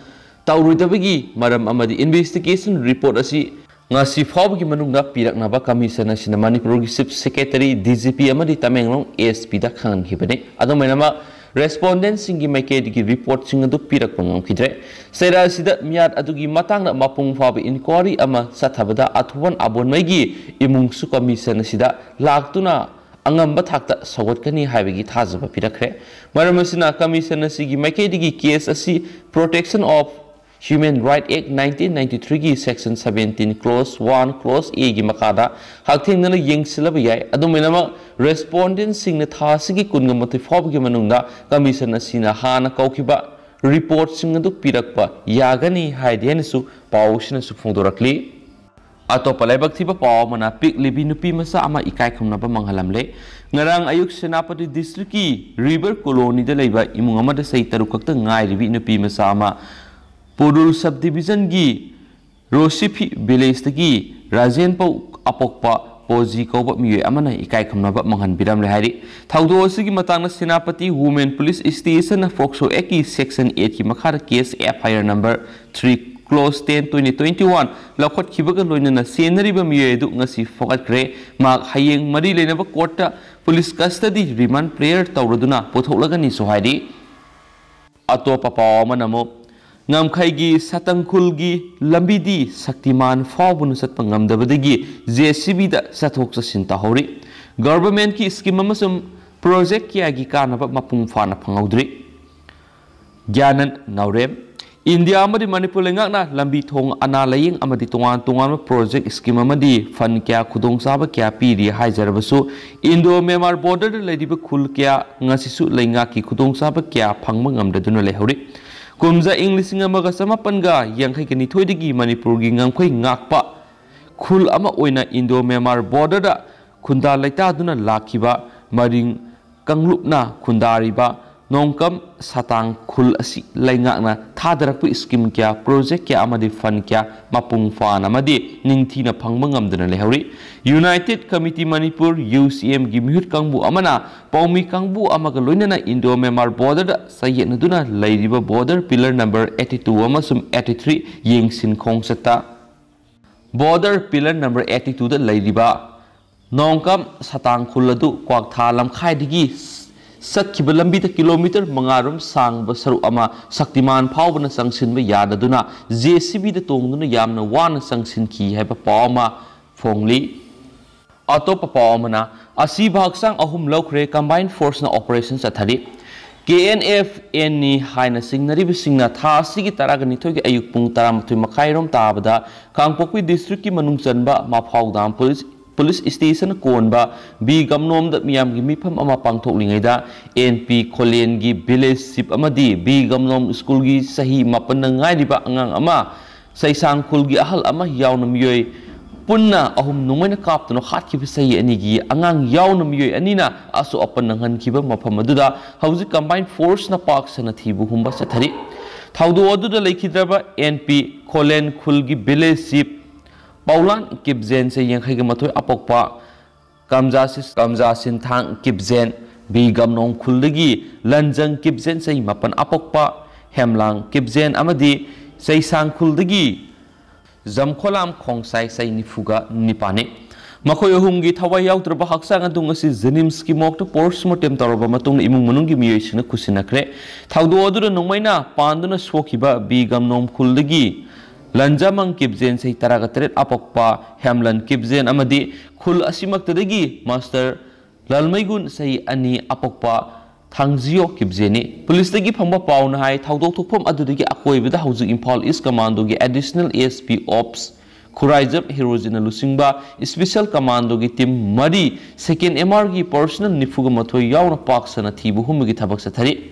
ꯇꯧꯔꯣꯏꯗꯕꯒꯤ ꯃꯔꯝ ꯑꯃꯗꯤ investigation report ꯑꯁꯤ ꯉꯁꯤ ꯐꯥꯎꯕꯒꯤ ꯃꯅꯨꯡꯗ ꯄꯤꯔꯛꯅꯕ ꯀꯃꯤꯁꯟ ꯑꯁꯤꯅ ꯃꯅꯤꯄꯨꯔꯒꯤ chief secretary, D G P ꯑꯃꯗꯤ ꯇꯃꯦꯡꯂꯣꯡ ꯑꯦꯁ ꯄꯤꯗ ꯈꯪꯍꯟꯈꯤꯕꯅꯤ꯫ ꯑꯗꯨꯝ ꯑꯣꯏꯅꯃꯛ, ꯔꯦꯁꯄꯣꯟꯗꯦꯟꯠꯁꯤꯡꯒꯤ ꯃꯥꯏꯀꯩꯗꯒꯤ ꯔꯤꯄꯣꯔꯠꯁꯤꯡ ꯑꯗꯨ ꯄꯤꯔꯛꯄ ꯉꯝꯈꯤꯗ꯭ꯔꯦ꯫ ꯆꯩꯔꯥ ꯑꯁꯤꯗ ꯃꯤꯌꯥꯠ ꯑꯗꯨꯒꯤ ꯃꯇꯥꯡꯗ ꯃꯄꯨꯡ ꯐꯥꯕ ꯏꯟꯀ꯭ꯋꯥꯔꯤ ꯑꯃ ꯆꯠꯊꯕꯗ ꯑꯊꯨꯕꯟ ꯑꯕꯣꯟꯃꯩꯒꯤ ꯏꯃꯨꯡꯁꯨ ꯀꯃꯤꯁꯟ ꯑꯁꯤꯗ ꯂꯥꯛꯇꯨꯅ ꯑꯉꯝꯕ ꯊꯥꯛꯇ ꯁꯧꯒꯠꯀꯅꯤ ꯍꯥꯏꯕꯒꯤ ꯊꯥꯖꯕ ꯄꯤꯔꯛꯈ꯭ꯔꯦ꯫ ꯃꯔꯝ ꯑꯁꯤꯅ, ꯀꯃꯤꯁꯟ ꯑꯁꯤꯒꯤ ꯃꯥꯏꯀꯩꯗꯒꯤ ꯀꯦꯁ ꯑꯁꯤ Protection of Human Right Act nineteen ninety-three ꯒꯤ section seventeen clause one clause A ꯒꯤ ꯃꯈꯥꯗ ꯍꯛꯊꯦꯡꯅꯅ ꯌꯦꯡꯁꯤꯜꯂꯕ ꯌꯥꯏ꯫ ꯑꯗꯨꯝ ꯑꯣꯏꯅꯃꯛ, ꯔꯦꯁꯄꯣꯟꯗꯦꯟꯠꯁꯤꯡꯅ ꯊꯥ ꯑꯁꯤꯒꯤ ꯀꯨꯟꯒ ꯃꯥꯊꯣꯏ ꯐꯥꯎꯕꯒꯤ ꯃꯅꯨꯡꯗ ꯀꯃꯤꯁꯟ ꯑꯁꯤꯅ ꯍꯥꯟꯅ ꯀꯧꯈꯤꯕ ꯔꯤꯄꯣꯔꯠꯁꯤꯡ ꯑꯗꯨ ꯄꯤꯔꯛꯄ ꯌꯥꯒꯅꯤ ꯍꯥꯏꯗꯤ ꯍꯥꯏꯅꯁꯨ ꯄꯥꯎ ꯑꯁꯤꯅꯁꯨ ꯐꯣꯡꯗꯣꯔꯛꯂꯤ꯫ ꯑꯇꯣꯞꯄ ꯂꯥꯏꯕꯛ ꯊꯤꯕ ꯄꯥꯎ ꯑꯃꯅ, ꯄꯤꯛꯂꯤꯕꯤ ꯅꯨꯄꯤ ꯃꯆꯥ ꯑꯃ ꯏꯀꯥꯏ ꯈꯨꯝꯅꯕ ꯃꯥꯡꯍꯜꯂꯝꯂꯦ꯫ ꯉꯔꯥꯡ ꯑꯌꯨꯛ ꯁꯦꯅꯥꯄꯇꯤ ꯗꯤꯁꯇ꯭ꯔꯤꯛꯀꯤ ꯔꯤꯚꯔ ꯀꯣꯂꯣꯅꯤꯗ ꯂꯩꯕ ꯏꯃꯨꯡ ꯑꯃꯗ ꯆꯍꯤ ꯇꯔꯨꯛ ꯈꯛꯇ ꯉꯥꯏꯔꯤꯕꯤ ꯅꯨꯄꯤ ꯃꯆꯥ ꯑꯃ ꯄꯣꯔꯨꯜ ꯁꯕ ꯗꯤꯕꯤꯖꯟꯒꯤ ꯔꯣꯁꯤꯐꯤ ꯚꯤꯂꯦꯖꯇꯒꯤ ꯔꯥꯖꯦꯟ ꯄꯧ ꯑꯄꯣꯛꯄ ꯄꯣꯖꯤ ꯀꯧꯕ ꯃꯤꯑꯣꯏ ꯑꯃꯅ ꯏꯀꯥꯏ ꯈꯨꯝꯅꯕ ꯃꯥꯡꯍꯟꯕꯤꯔꯝꯂꯦ ꯍꯥꯏꯔꯤ꯫ ꯊꯧꯗꯣꯛ ꯑꯁꯤꯒꯤ ꯃꯇꯥꯡꯗ ꯁꯦꯅꯥꯄꯇꯤ ꯋꯨꯃꯦꯟ ꯄꯨꯂꯤꯁ ꯁ꯭ꯇꯦꯁꯟꯅ ꯐꯣꯛꯁꯣ ꯑꯦꯛꯀꯤ ꯁꯦꯛꯁꯟ ꯑꯦꯠꯀꯤ ꯃꯈꯥꯗ case F I R number three clause ten twenty twenty one ꯂꯧꯈꯠꯈꯤꯕꯒ ꯂꯣꯏꯅꯅ ꯆꯦꯟꯅꯔꯤꯕ ꯃꯤꯑꯣꯏ ꯑꯗꯨ ꯉꯁꯤ ꯐꯥꯒꯠꯈ꯭ꯔꯦ꯫ ꯃꯍꯥꯛ ꯍꯌꯦꯡ ꯃꯔꯤ ꯂꯩꯅꯕ ꯀꯣꯔꯠꯇ ꯄꯨꯂꯤꯁ ꯀꯁꯇꯗꯤ ꯔꯤꯃꯥꯟ ꯄ꯭ꯔꯦꯌꯔ ꯇꯧꯔꯗꯨꯅ ꯄꯨꯊꯣꯛꯂꯒꯅꯤꯁꯨ ꯍꯥꯏꯔꯤ꯫ ꯑꯇꯣꯞꯄ ꯄꯥꯎ ꯑꯃꯅ ꯑꯃꯨꯛ, ꯉꯝꯈꯩꯒꯤ ꯁꯇꯪꯈꯨꯜꯒꯤ ꯂꯝꯕꯤꯗꯤ ꯁꯛꯇꯤꯃꯥꯟ ꯐꯥꯎꯕꯅ ꯆꯠꯄ ꯉꯝꯗꯕꯗꯒꯤ ꯖꯦ ꯁꯤ ꯕꯤꯗ ꯆꯠꯊꯣꯛ ꯆꯠꯁꯤꯟ ꯇꯧꯍꯧꯔꯤ꯫ ꯒꯚꯔꯟꯃꯦꯟꯠꯀꯤ ꯁ꯭ꯀꯤꯝ ꯑꯃꯁꯨꯡ ꯄ꯭ꯔꯣꯖꯦꯛ ꯀꯌꯥꯒꯤ ꯀꯥꯟꯅꯕ ꯃꯄꯨꯡ ꯐꯥꯅ ꯐꯪꯍꯧꯗ꯭ꯔꯤ꯫ ꯒ꯭ꯌꯥꯅꯟ ꯅꯥꯎꯔꯦꯝ, ꯏꯟꯗꯤꯌꯥ ꯑꯃꯗꯤ ꯃꯅꯤꯄꯨꯔ ꯂꯩꯉꯥꯛꯅ ꯂꯝꯕꯤ ꯊꯣꯡ, ꯑꯅꯥ ꯂꯥꯌꯦꯡ ꯑꯃꯗꯤ ꯇꯣꯉꯥꯟ ꯇꯣꯉꯥꯟꯕ ꯄ꯭ꯔꯣꯖꯦꯛ ꯁ꯭ꯀꯤꯝ ꯑꯃꯗꯤ ꯐꯟ ꯀꯌꯥ, ꯈꯨꯗꯣꯡꯆꯥꯕ ꯀꯌꯥ ꯄꯤꯔꯤ ꯍꯥꯏꯖꯔꯕꯁꯨ, ꯏꯟꯗꯣ ꯃ꯭ꯌꯥꯟꯃꯥꯔ ꯕꯣꯔꯗꯔꯗ ꯂꯩꯔꯤꯕ ꯈꯨꯜ ꯀꯌꯥ ꯉꯁꯤꯁꯨ ꯂꯩꯉꯥꯛꯀꯤ ꯈꯨꯗꯣꯡꯆꯥꯕ ꯀꯌꯥ ꯐꯪꯕ ꯉꯝꯗꯗꯨꯅ ꯂꯩꯍꯧꯔꯤ꯫ ꯀꯨꯝꯖꯥ ꯏꯪ ꯂꯤꯁꯤꯡ ꯑꯃꯒ ꯆꯃꯥꯄꯟꯒ ꯌꯥꯡꯈꯩꯒ ꯅꯤꯊꯣꯏꯗꯒꯤ ꯃꯅꯤꯄꯨꯔꯒꯤ ꯉꯝꯈꯩ ꯉꯥꯛꯄ ꯈꯨꯜ ꯑꯃ ꯑꯣꯏꯅ ꯏꯟꯗꯣ ꯃ꯭ꯌꯥꯟꯃꯥꯔ ꯕꯣꯔꯗꯔꯗ ꯈꯨꯟꯗꯥ ꯂꯩꯇꯥꯗꯨꯅ ꯂꯥꯛꯈꯤꯕ ꯃꯔꯤꯡ ꯀꯥꯡꯂꯨꯞꯅ ꯈꯨꯟꯗꯥꯔꯤꯕ ꯅꯣꯡꯀꯝ ꯁꯇꯥꯡ ꯈꯨꯜ ꯑꯁꯤ ꯂꯩꯉꯥꯛꯅ ꯊꯥꯗꯔꯛꯄ ꯁ꯭ꯀꯤꯝ ꯀꯌꯥ, ꯄ꯭ꯔꯣꯖꯦꯛ ꯀꯌꯥ ꯑꯃꯗꯤ ꯐꯟ ꯀꯌꯥ ꯃꯄꯨꯡ ꯐꯥꯅ ꯑꯃꯗꯤ ꯅꯤꯡꯊꯤꯅ ꯐꯪꯕ ꯉꯝꯗꯨꯅ ꯂꯩꯍꯧꯔꯤ꯫ ꯌꯨꯅꯥꯏꯇꯦꯗ ꯀꯃꯤꯇꯤ ꯃꯅꯤꯄꯨꯔ, ꯌꯨ ꯁꯤ ꯑꯦꯝꯒꯤ ꯃꯤꯍꯨꯠ ꯀꯥꯡꯕꯨ ꯑꯃꯅ ꯄꯥꯎꯃꯤ ꯀꯥꯡꯕꯨ ꯑꯃꯒ ꯂꯣꯏꯅꯅ ꯏꯟꯗꯣ ꯃ꯭ꯌꯥꯟꯃꯥꯔ ꯕꯣꯔꯗꯔꯗ ꯆꯌꯦꯠꯅꯗꯨꯅ ꯂꯩꯔꯤꯕ border pillar number eighty two ꯑꯃꯁꯨꯡ ꯑꯩꯠꯇꯤ ꯊ꯭ꯔꯤ ꯌꯦꯡꯁꯤꯟ ꯈꯣꯡꯆꯠꯇ Border pillar number eighty two ꯗ ꯂꯩꯔꯤꯕ ꯅꯣꯡꯀꯝ ꯁꯇꯥꯡ ꯈꯨꯜ ꯑꯗꯨ ꯀ꯭ꯋꯥꯛꯊꯥ ꯂꯝꯈꯥꯏꯗꯒꯤ ꯆꯠꯈꯤꯕ ꯂꯝꯕꯤꯗ ꯀꯤꯂꯣꯃꯤꯇꯔ ꯃꯉꯥ ꯔꯣꯝ ꯁꯥꯡꯕ ꯁꯔꯨꯛ ꯑꯃ ꯁꯛꯇꯤꯃꯥꯟ ꯐꯥꯎꯕꯅ ꯆꯪꯁꯤꯟꯕ ꯌꯥꯗꯗꯨꯅ JCB ꯗ ꯇꯣꯡꯗꯨꯅ ꯌꯥꯝꯅ ꯋꯥꯅ ꯆꯪꯁꯤꯟꯈꯤ ꯍꯥꯏꯕ ꯄꯥꯎ ꯑꯃ ꯐꯣꯡꯂꯤ꯫ ꯑꯇꯣꯞꯄ ꯄꯥꯎ ꯑꯃꯅ, ꯑꯁꯤꯕ ꯍꯛꯆꯥꯡ ꯑꯍꯨꯝ ꯂꯧꯈ꯭ꯔꯦ, combined force ꯅ operation ꯆꯠꯊꯔꯤ꯫ KNF N ꯅꯤ ꯍꯥꯏꯅ ꯆꯤꯡꯅꯔꯤꯕꯁꯤꯡꯅ ꯊꯥ ꯑꯁꯤꯒꯤ ꯇꯔꯥꯒ ꯅꯤꯊꯣꯏꯒꯤ ꯑꯌꯨꯛ ꯄꯨꯡ ꯇꯔꯥꯃꯥꯊꯣꯏ ꯃꯈꯥꯏ ꯔꯣꯝ ꯇꯥꯕꯗ ꯀꯥꯡꯄꯣꯛꯄꯤ district ꯀꯤ ꯃꯅꯨꯡ ꯆꯟꯕ ꯃꯐꯥꯎ ꯗꯥꯝ police, police station ꯀꯣꯟꯕ ꯕꯤ ꯒꯝꯅꯣꯝꯗ ꯃꯤꯌꯥꯝꯒꯤ ꯃꯤꯐꯝ ꯑꯃ ꯄꯥꯡꯊꯣꯛꯂꯤꯉꯩꯗ, N P ꯈꯣꯂꯦꯟꯒꯤ village chief ꯑꯃꯗꯤ ꯕꯤ ꯒꯝꯅꯣꯝ school ꯒꯤ ꯆꯍꯤ ꯃꯥꯄꯟꯗ ꯉꯥꯏꯔꯤꯕ ꯑꯉꯥꯡ ꯑꯃ, ꯆꯩꯁꯥꯡ ꯈꯨꯜꯒꯤ ꯑꯍꯜ ꯑꯃ ꯌꯥꯎꯅ ꯃꯤꯑꯣꯏ ꯄꯨꯟꯅ ꯑꯍꯨꯝ ꯅꯣꯡꯃꯩꯅ ꯀꯥꯞꯇꯨꯅ ꯍꯥꯠꯈꯤꯕ ꯆꯍꯤ ꯑꯅꯤꯒꯤ ꯑꯉꯥꯡ ꯌꯥꯎꯅ ꯃꯤꯑꯣꯏ ꯑꯅꯤꯅ ꯑꯁꯣꯛ ꯑꯄꯟ ꯅꯪꯍꯟꯈꯤꯕ ꯃꯐꯝ ꯑꯗꯨꯗ ꯍꯧꯖꯤꯛ combined force ꯅ ꯄꯥꯛ ꯁꯟꯅ ꯊꯤꯕ ꯍꯨꯝꯕ ꯆꯠꯊꯔꯤ꯫ ꯊꯧꯗꯣꯛ ꯑꯗꯨꯗ ꯂꯩꯈꯤꯗ꯭ꯔꯕ N P ꯈꯣꯂꯦꯟ ꯈꯨꯜꯒꯤ village chief ꯄꯥꯎꯂꯥꯟ ꯀꯤꯞꯖꯦꯟ, ꯆꯍꯤ ꯌꯥꯡꯈꯩꯒ ꯃꯥꯊꯣꯏ ꯑꯄꯣꯛꯄ, ꯀꯝꯖꯥ ꯁꯤꯁ-, ꯀꯝꯖꯥ ꯁꯤꯟꯊꯥꯡ ꯀꯤꯞꯖꯦꯟ, ꯕꯤ ꯒꯝꯅꯣꯡ ꯈꯨꯜꯗꯒꯤ ꯂꯟꯖꯪ ꯀꯤꯞꯖꯦꯟ, ꯆꯍꯤ ꯃꯥꯄꯟ ꯑꯄꯣꯛꯄ, ꯍꯦꯝꯂꯥꯡ ꯀꯤꯞꯖꯦꯟ ꯑꯃꯗꯤ ꯆꯩꯁꯥꯡ ꯈꯨꯜꯗꯒꯤ ꯖꯝꯈꯣꯂꯥꯝ ꯈꯣꯡꯁꯥꯏ, ꯆꯍꯤ ꯅꯤꯐꯨꯒ ꯅꯤꯄꯥꯟꯅꯤ꯫ ꯃꯈꯣꯏ ꯑꯍꯨꯝꯒꯤ ꯊꯋꯥꯏ ꯌꯥꯎꯗ꯭ꯔꯕ ꯍꯛꯆꯥꯡ ꯑꯗꯨ ꯉꯁꯤ JNIMS ꯀꯤ morgue ꯇ post mortem ꯇꯧꯔꯕ ꯃꯇꯨꯡꯗ ꯏꯃꯨꯡ ꯃꯅꯨꯡꯒꯤ ꯃꯤꯑꯣꯏꯁꯤꯡꯅ ꯈꯨꯠꯁꯤꯟꯅꯈ꯭ꯔꯦ꯫ ꯊꯧꯗꯣꯛ ꯑꯗꯨꯗ ꯅꯣꯡꯃꯩꯅ ꯄꯥꯟꯗꯨꯅ ꯁꯣꯛꯈꯤꯕ ꯕꯤ ꯒꯝꯅꯣꯡ ꯈꯨꯜꯗꯒꯤ ꯂꯟꯖꯃꯪ ꯀꯤꯞꯖꯦꯟ, ꯆꯍꯤ ꯇꯔꯥꯒ ꯇꯔꯦꯠ ꯑꯄꯣꯛꯄ ꯍꯦꯝꯂꯟ ꯀꯤꯞꯖꯦꯟ ꯑꯃꯗꯤ ꯈꯨꯜ ꯑꯁꯤꯃꯛꯇꯗꯒꯤ ꯃꯥꯁꯇꯔ ꯂꯜꯃꯩꯒꯨꯟ, ꯆꯍꯤ ꯑꯅꯤ ꯑꯄꯣꯛꯄ ꯊꯥꯡꯖꯤꯌꯣ ꯀꯤꯞꯖꯦꯟꯅꯤ꯫ Police ꯇꯒꯤ ꯐꯪꯕ ꯄꯥꯎꯅ ꯍꯥꯏ, ꯊꯧꯗꯣꯛ ꯊꯣꯛꯐꯝ ꯑꯗꯨꯗꯒꯤ ꯑꯀꯣꯏꯕꯗ ꯍꯧꯖꯤꯛ ꯏꯝꯐꯥꯜ East Commando ꯒꯤ Additional SP Ops ꯈꯨꯔꯥꯏꯖꯝ ꯍꯤꯔꯣꯖꯤꯠꯅ ꯂꯨꯆꯤꯡꯕ special commando ꯒꯤ team ꯃꯔꯤ, second M R ꯒꯤ personnel ꯅꯤꯐꯨꯒ ꯃꯥꯊꯣꯏ ꯌꯥꯎꯅ ꯄꯥꯛ ꯁꯟꯅ ꯊꯤꯕ ꯍꯨꯝꯕꯒꯤ ꯊꯕꯛ ꯆꯠꯊꯔꯤ꯫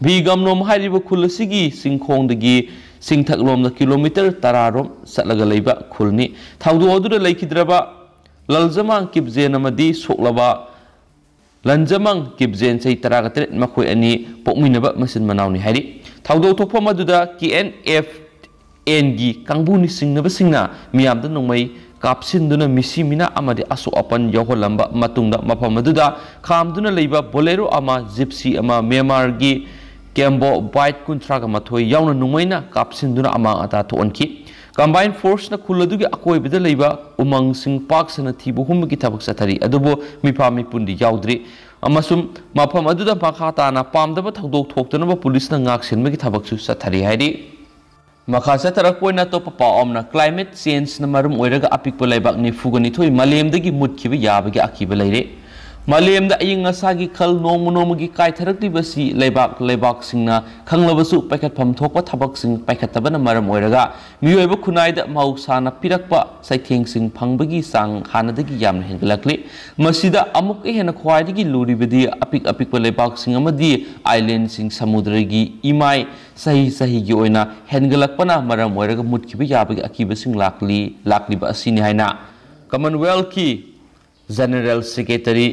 ꯕꯤ ꯒꯝꯅꯣꯝ ꯍꯥꯏꯔꯤꯕ ꯈꯨꯜ ꯑꯁꯤꯒꯤ ꯆꯤꯡꯈꯣꯡꯗꯒꯤ ꯆꯤꯡꯊꯛꯂꯣꯝꯗ kilometre ꯇꯔꯥ ꯔꯣꯝ ꯆꯠꯂꯒ ꯂꯩꯕ ꯈꯨꯜꯅꯤ꯫ ꯊꯧꯗꯣꯛ ꯑꯗꯨꯗ ꯂꯩꯈꯤꯗ꯭ꯔꯕ ꯂꯜꯖꯃꯥꯡ ꯀꯤꯞꯖꯦꯟ ꯑꯃꯗꯤ ꯁꯣꯛꯂꯕ ꯂꯟꯖꯃꯥꯡ ꯀꯤꯞꯖꯦꯟ, ꯆꯍꯤ ꯇꯔꯥꯒ ꯇꯔꯦꯠ, ꯃꯈꯣꯏ ꯑꯅꯤ ꯄꯣꯛꯃꯤꯟꯅꯕ ꯃꯆꯤꯟ ꯃꯅꯥꯎꯅꯤ ꯍꯥꯏꯔꯤ꯫ ꯊꯧꯗꯣꯛ ꯊꯣꯛꯐꯝ ꯑꯗꯨꯗ K N F N ꯒꯤ ꯀꯥꯡꯕꯨꯅꯤ ꯆꯤꯡꯅꯕꯁꯤꯡꯅ ꯃꯤꯌꯥꯝꯗ ꯅꯣꯡꯃꯩ ꯀꯥꯞꯁꯤꯟꯗꯨꯅ ꯃꯤꯁꯤ ꯃꯤꯅꯥ ꯑꯃꯗꯤ ꯑꯁꯣꯛ ꯑꯄꯟ ꯌꯥꯎꯍꯜꯂꯝꯕ ꯃꯇꯨꯡꯗ ꯃꯐꯝ ꯑꯗꯨꯗ ꯈꯥꯝꯗꯨꯅ ꯂꯩꯕ Bolero ꯑꯃ, Gypsy ꯑꯃ, ꯃ꯭ꯌꯥꯟꯃꯥꯔꯒꯤ Cambo bike ꯀꯨꯟꯊ꯭ꯔꯥꯒ ꯃꯥꯊꯣꯏ ꯌꯥꯎꯅ ꯅꯣꯡꯃꯩꯅ ꯀꯥꯞꯁꯤꯟꯗꯨꯅ ꯑꯃꯥꯡ ꯑꯇꯥ ꯊꯣꯛꯍꯟꯈꯤ꯫ Combined Forceꯅ ꯈꯨꯜ ꯑꯗꯨꯒꯤ ꯑꯀꯣꯏꯕꯗ ꯂꯩꯕ ꯎꯃꯪꯁꯤꯡ ꯄꯥꯛ ꯁꯟꯅ ꯊꯤꯕ ꯍꯨꯝꯕꯒꯤ ꯊꯕꯛ ꯆꯠꯊꯔꯤ, ꯑꯗꯨꯕꯨ ꯃꯤꯐꯥ ꯃꯤꯄꯨꯟꯗꯤ ꯌꯥꯎꯗ꯭ꯔꯤ, ꯑꯃꯁꯨꯡ ꯃꯐꯝ ꯑꯗꯨꯗ ꯃꯈꯥ ꯇꯥꯅ ꯄꯥꯝꯗꯕ ꯊꯧꯗꯣꯛ ꯊꯣꯛꯇꯅꯕ ꯄꯨꯂꯤꯁꯅ ꯉꯥꯛꯁꯦꯟꯕꯒꯤ ꯊꯕꯛꯁꯨ ꯆꯠꯊꯔꯤ ꯍꯥꯏꯔꯤ꯫ ꯃꯈꯥ ꯆꯠꯊꯔꯛꯄ ꯑꯣꯏꯅ ꯑꯇꯣꯞꯄ ꯄꯥꯎ ꯑꯃꯅ, Climate Changeꯅ ꯃꯔꯝ ꯑꯣꯏꯔꯒ ꯑꯄꯤꯛꯄ ꯂꯩꯕꯥꯛ ꯅꯤꯐꯨꯒ ꯅꯤꯊꯣꯏ ꯃꯥꯂꯦꯝꯗꯒꯤ ꯃꯨꯠꯈꯤꯕ ꯌꯥꯕꯒꯤ ꯑꯀꯤꯕ ꯂꯩꯔꯦ꯫ ꯃꯥꯂꯦꯝꯗ ꯑꯏꯪ ꯑꯁꯥꯒꯤ ꯈꯜ ꯅꯣꯡꯃ ꯅꯣꯡꯃꯒꯤ ꯀꯥꯏꯊꯔꯛꯂꯤꯕꯁꯤ ꯂꯩꯕꯥꯛ ꯂꯩꯕꯥꯛꯁꯤꯡꯅ ꯈꯪꯂꯕꯁꯨ ꯄꯥꯏꯈꯠꯐꯝ ꯊꯣꯛꯄ ꯊꯕꯛꯁꯤꯡ ꯄꯥꯏꯈꯠꯇꯕꯅ ꯃꯔꯝ ꯑꯣꯏꯔꯒ ꯃꯤꯑꯣꯏꯕ ꯈꯨꯟꯅꯥꯏꯗ ꯃꯍꯧꯁꯥꯅ ꯄꯤꯔꯛꯄ ꯆꯩꯊꯦꯡꯁꯤꯡ ꯐꯪꯕꯒꯤ ꯆꯥꯡ ꯍꯥꯟꯅꯗꯒꯤ ꯌꯥꯝꯅ ꯍꯦꯟꯒꯠꯂꯛꯂꯤ꯫ ꯃꯁꯤꯗ ꯑꯃꯨꯛꯀ ꯍꯦꯟꯅ ꯈ꯭ꯋꯥꯏꯗꯒꯤ ꯂꯨꯔꯤꯕꯗꯤ ꯑꯄꯤꯛ ꯑꯄꯤꯛꯄ ꯂꯩꯕꯥꯛꯁꯤꯡ ꯑꯃꯗꯤ islandꯁꯤꯡ, ꯁꯃꯨꯗ꯭ꯔꯒꯤ ꯏꯃꯥꯏ ꯆꯍꯤ ꯆꯍꯤꯒꯤ ꯑꯣꯏꯅ ꯍꯦꯟꯒꯠꯂꯛꯄꯅ ꯃꯔꯝ ꯑꯣꯏꯔꯒ ꯃꯨꯠꯈꯤꯕ ꯌꯥꯕꯒꯤ ꯑꯀꯤꯕꯁꯤꯡ ꯂꯥꯛꯂꯤ ꯂꯥꯛꯂꯤꯕ ꯑꯁꯤꯅꯤ ꯍꯥꯏꯅ Commonwealthꯀꯤ General Secretary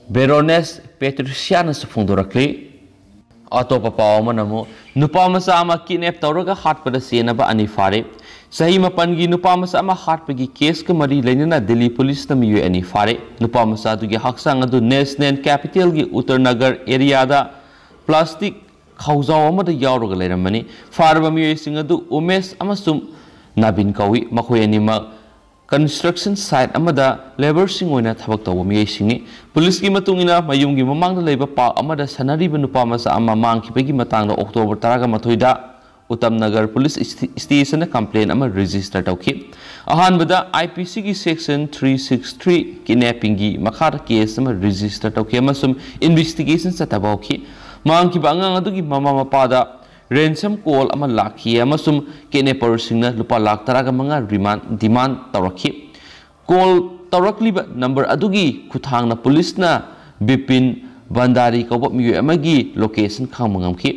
Baroness Patriciaꯅꯁꯨ ꯐꯣꯡꯗꯣꯔꯛꯂꯤ꯫ ꯑꯇꯣꯞꯄ ꯄꯥꯎ ꯑꯃꯅ ꯑꯃꯨꯛ, ꯅꯨꯄꯥ ꯃꯆꯥ ꯑꯃ kidnap ꯇꯧꯔꯒ ꯍꯥꯠꯄꯗ ꯆꯦꯟꯅꯕ ꯑꯅꯤ ꯐꯥꯔꯦ꯫ ꯆꯍꯤ ꯃꯥꯄꯟꯒꯤ ꯅꯨꯄꯥ ꯃꯆꯥ ꯑꯃ ꯍꯥꯠꯄꯒꯤ caseꯀ ꯃꯔꯤ ꯂꯩꯅꯅ ꯗꯤꯜꯂꯤ ꯄꯨꯂꯤꯁꯅ ꯃꯤꯑꯣꯏ ꯑꯅꯤ ꯐꯥꯔꯦ꯫ ꯅꯨꯄꯥ ꯃꯆꯥ ꯑꯗꯨꯒꯤ ꯍꯛꯆꯥꯡ ꯑꯗꯨ National Capitalꯒꯤ ꯎꯠꯇꯔ ꯅꯒꯔ areaꯗ plastic ꯈꯥꯎꯖꯥꯎ ꯑꯃꯗ ꯌꯥꯎꯔꯒ ꯂꯩꯔꯝꯕꯅꯤ꯫ ꯐꯥꯔꯕ ꯃꯤꯑꯣꯏꯁꯤꯡ ꯑꯗꯨ ꯎꯃꯦꯁ ꯑꯃꯁꯨꯡ ꯅꯥꯕꯤꯟ ꯀꯧꯏ꯫ ꯃꯈꯣꯏ ꯑꯅꯤꯃꯛ construction site ꯑꯃꯗ labourꯁꯤꯡ ꯑꯣꯏꯅ ꯊꯕꯛ ꯇꯧꯕ ꯃꯤꯑꯣꯏꯁꯤꯡꯅꯤ꯫ ꯄꯨꯂꯤꯁꯀꯤ ꯃꯇꯨꯡ ꯏꯟꯅ, ꯃꯌꯨꯝꯒꯤ ꯃꯃꯥꯡꯗ ꯂꯩꯕ park ꯑꯃꯗ ꯁꯥꯟꯅꯔꯤꯕ ꯅꯨꯄꯥ ꯃꯆꯥ ꯑꯃ ꯃꯥꯡꯈꯤꯕꯒꯤ ꯃꯇꯥꯡꯗ October ꯇꯔꯥꯒ ꯃꯥꯊꯣꯏꯗ ꯎꯇꯝ ꯅꯒꯔ ꯄꯨꯂꯤꯁ ꯏꯁꯇꯤ-, stationꯗ complaint ꯑꯃ register ꯇꯧꯈꯤ꯫ ꯑꯍꯥꯟꯕꯗ IPCꯒꯤ section three six three kidnappingꯒꯤ ꯃꯈꯥꯗ case ꯑꯃ register ꯇꯧꯈꯤ ꯑꯃꯁꯨꯡ investigation ꯆꯠꯊꯕ ꯍꯧꯈꯤ꯫ ꯃꯥꯡꯈꯤꯕ ꯑꯉꯥꯡ ꯑꯗꯨꯒꯤ ꯃꯃꯥ ꯃꯄꯥꯗ ransom call ꯑꯃ ꯂꯥꯛꯈꯤ ꯑꯃꯁꯨꯡ kidnapperꯁꯤꯡꯅ ꯂꯨꯄꯥ ꯂꯥꯈ ꯇꯔꯥꯒ ꯃꯉꯥ remand, demand ꯇꯧꯔꯛꯈꯤ꯫ Call ꯇꯧꯔꯛꯂꯤꯕ number ꯑꯗꯨꯒꯤ ꯈꯨꯠꯊꯥꯡꯅ ꯄꯨꯂꯤꯁꯅ ꯕꯤꯄꯤꯟ ꯚꯟꯗꯥꯔꯤ ꯀꯧꯕ ꯃꯤꯑꯣꯏ ꯑꯃꯒꯤ location ꯈꯪꯕ ꯉꯝꯈꯤ꯫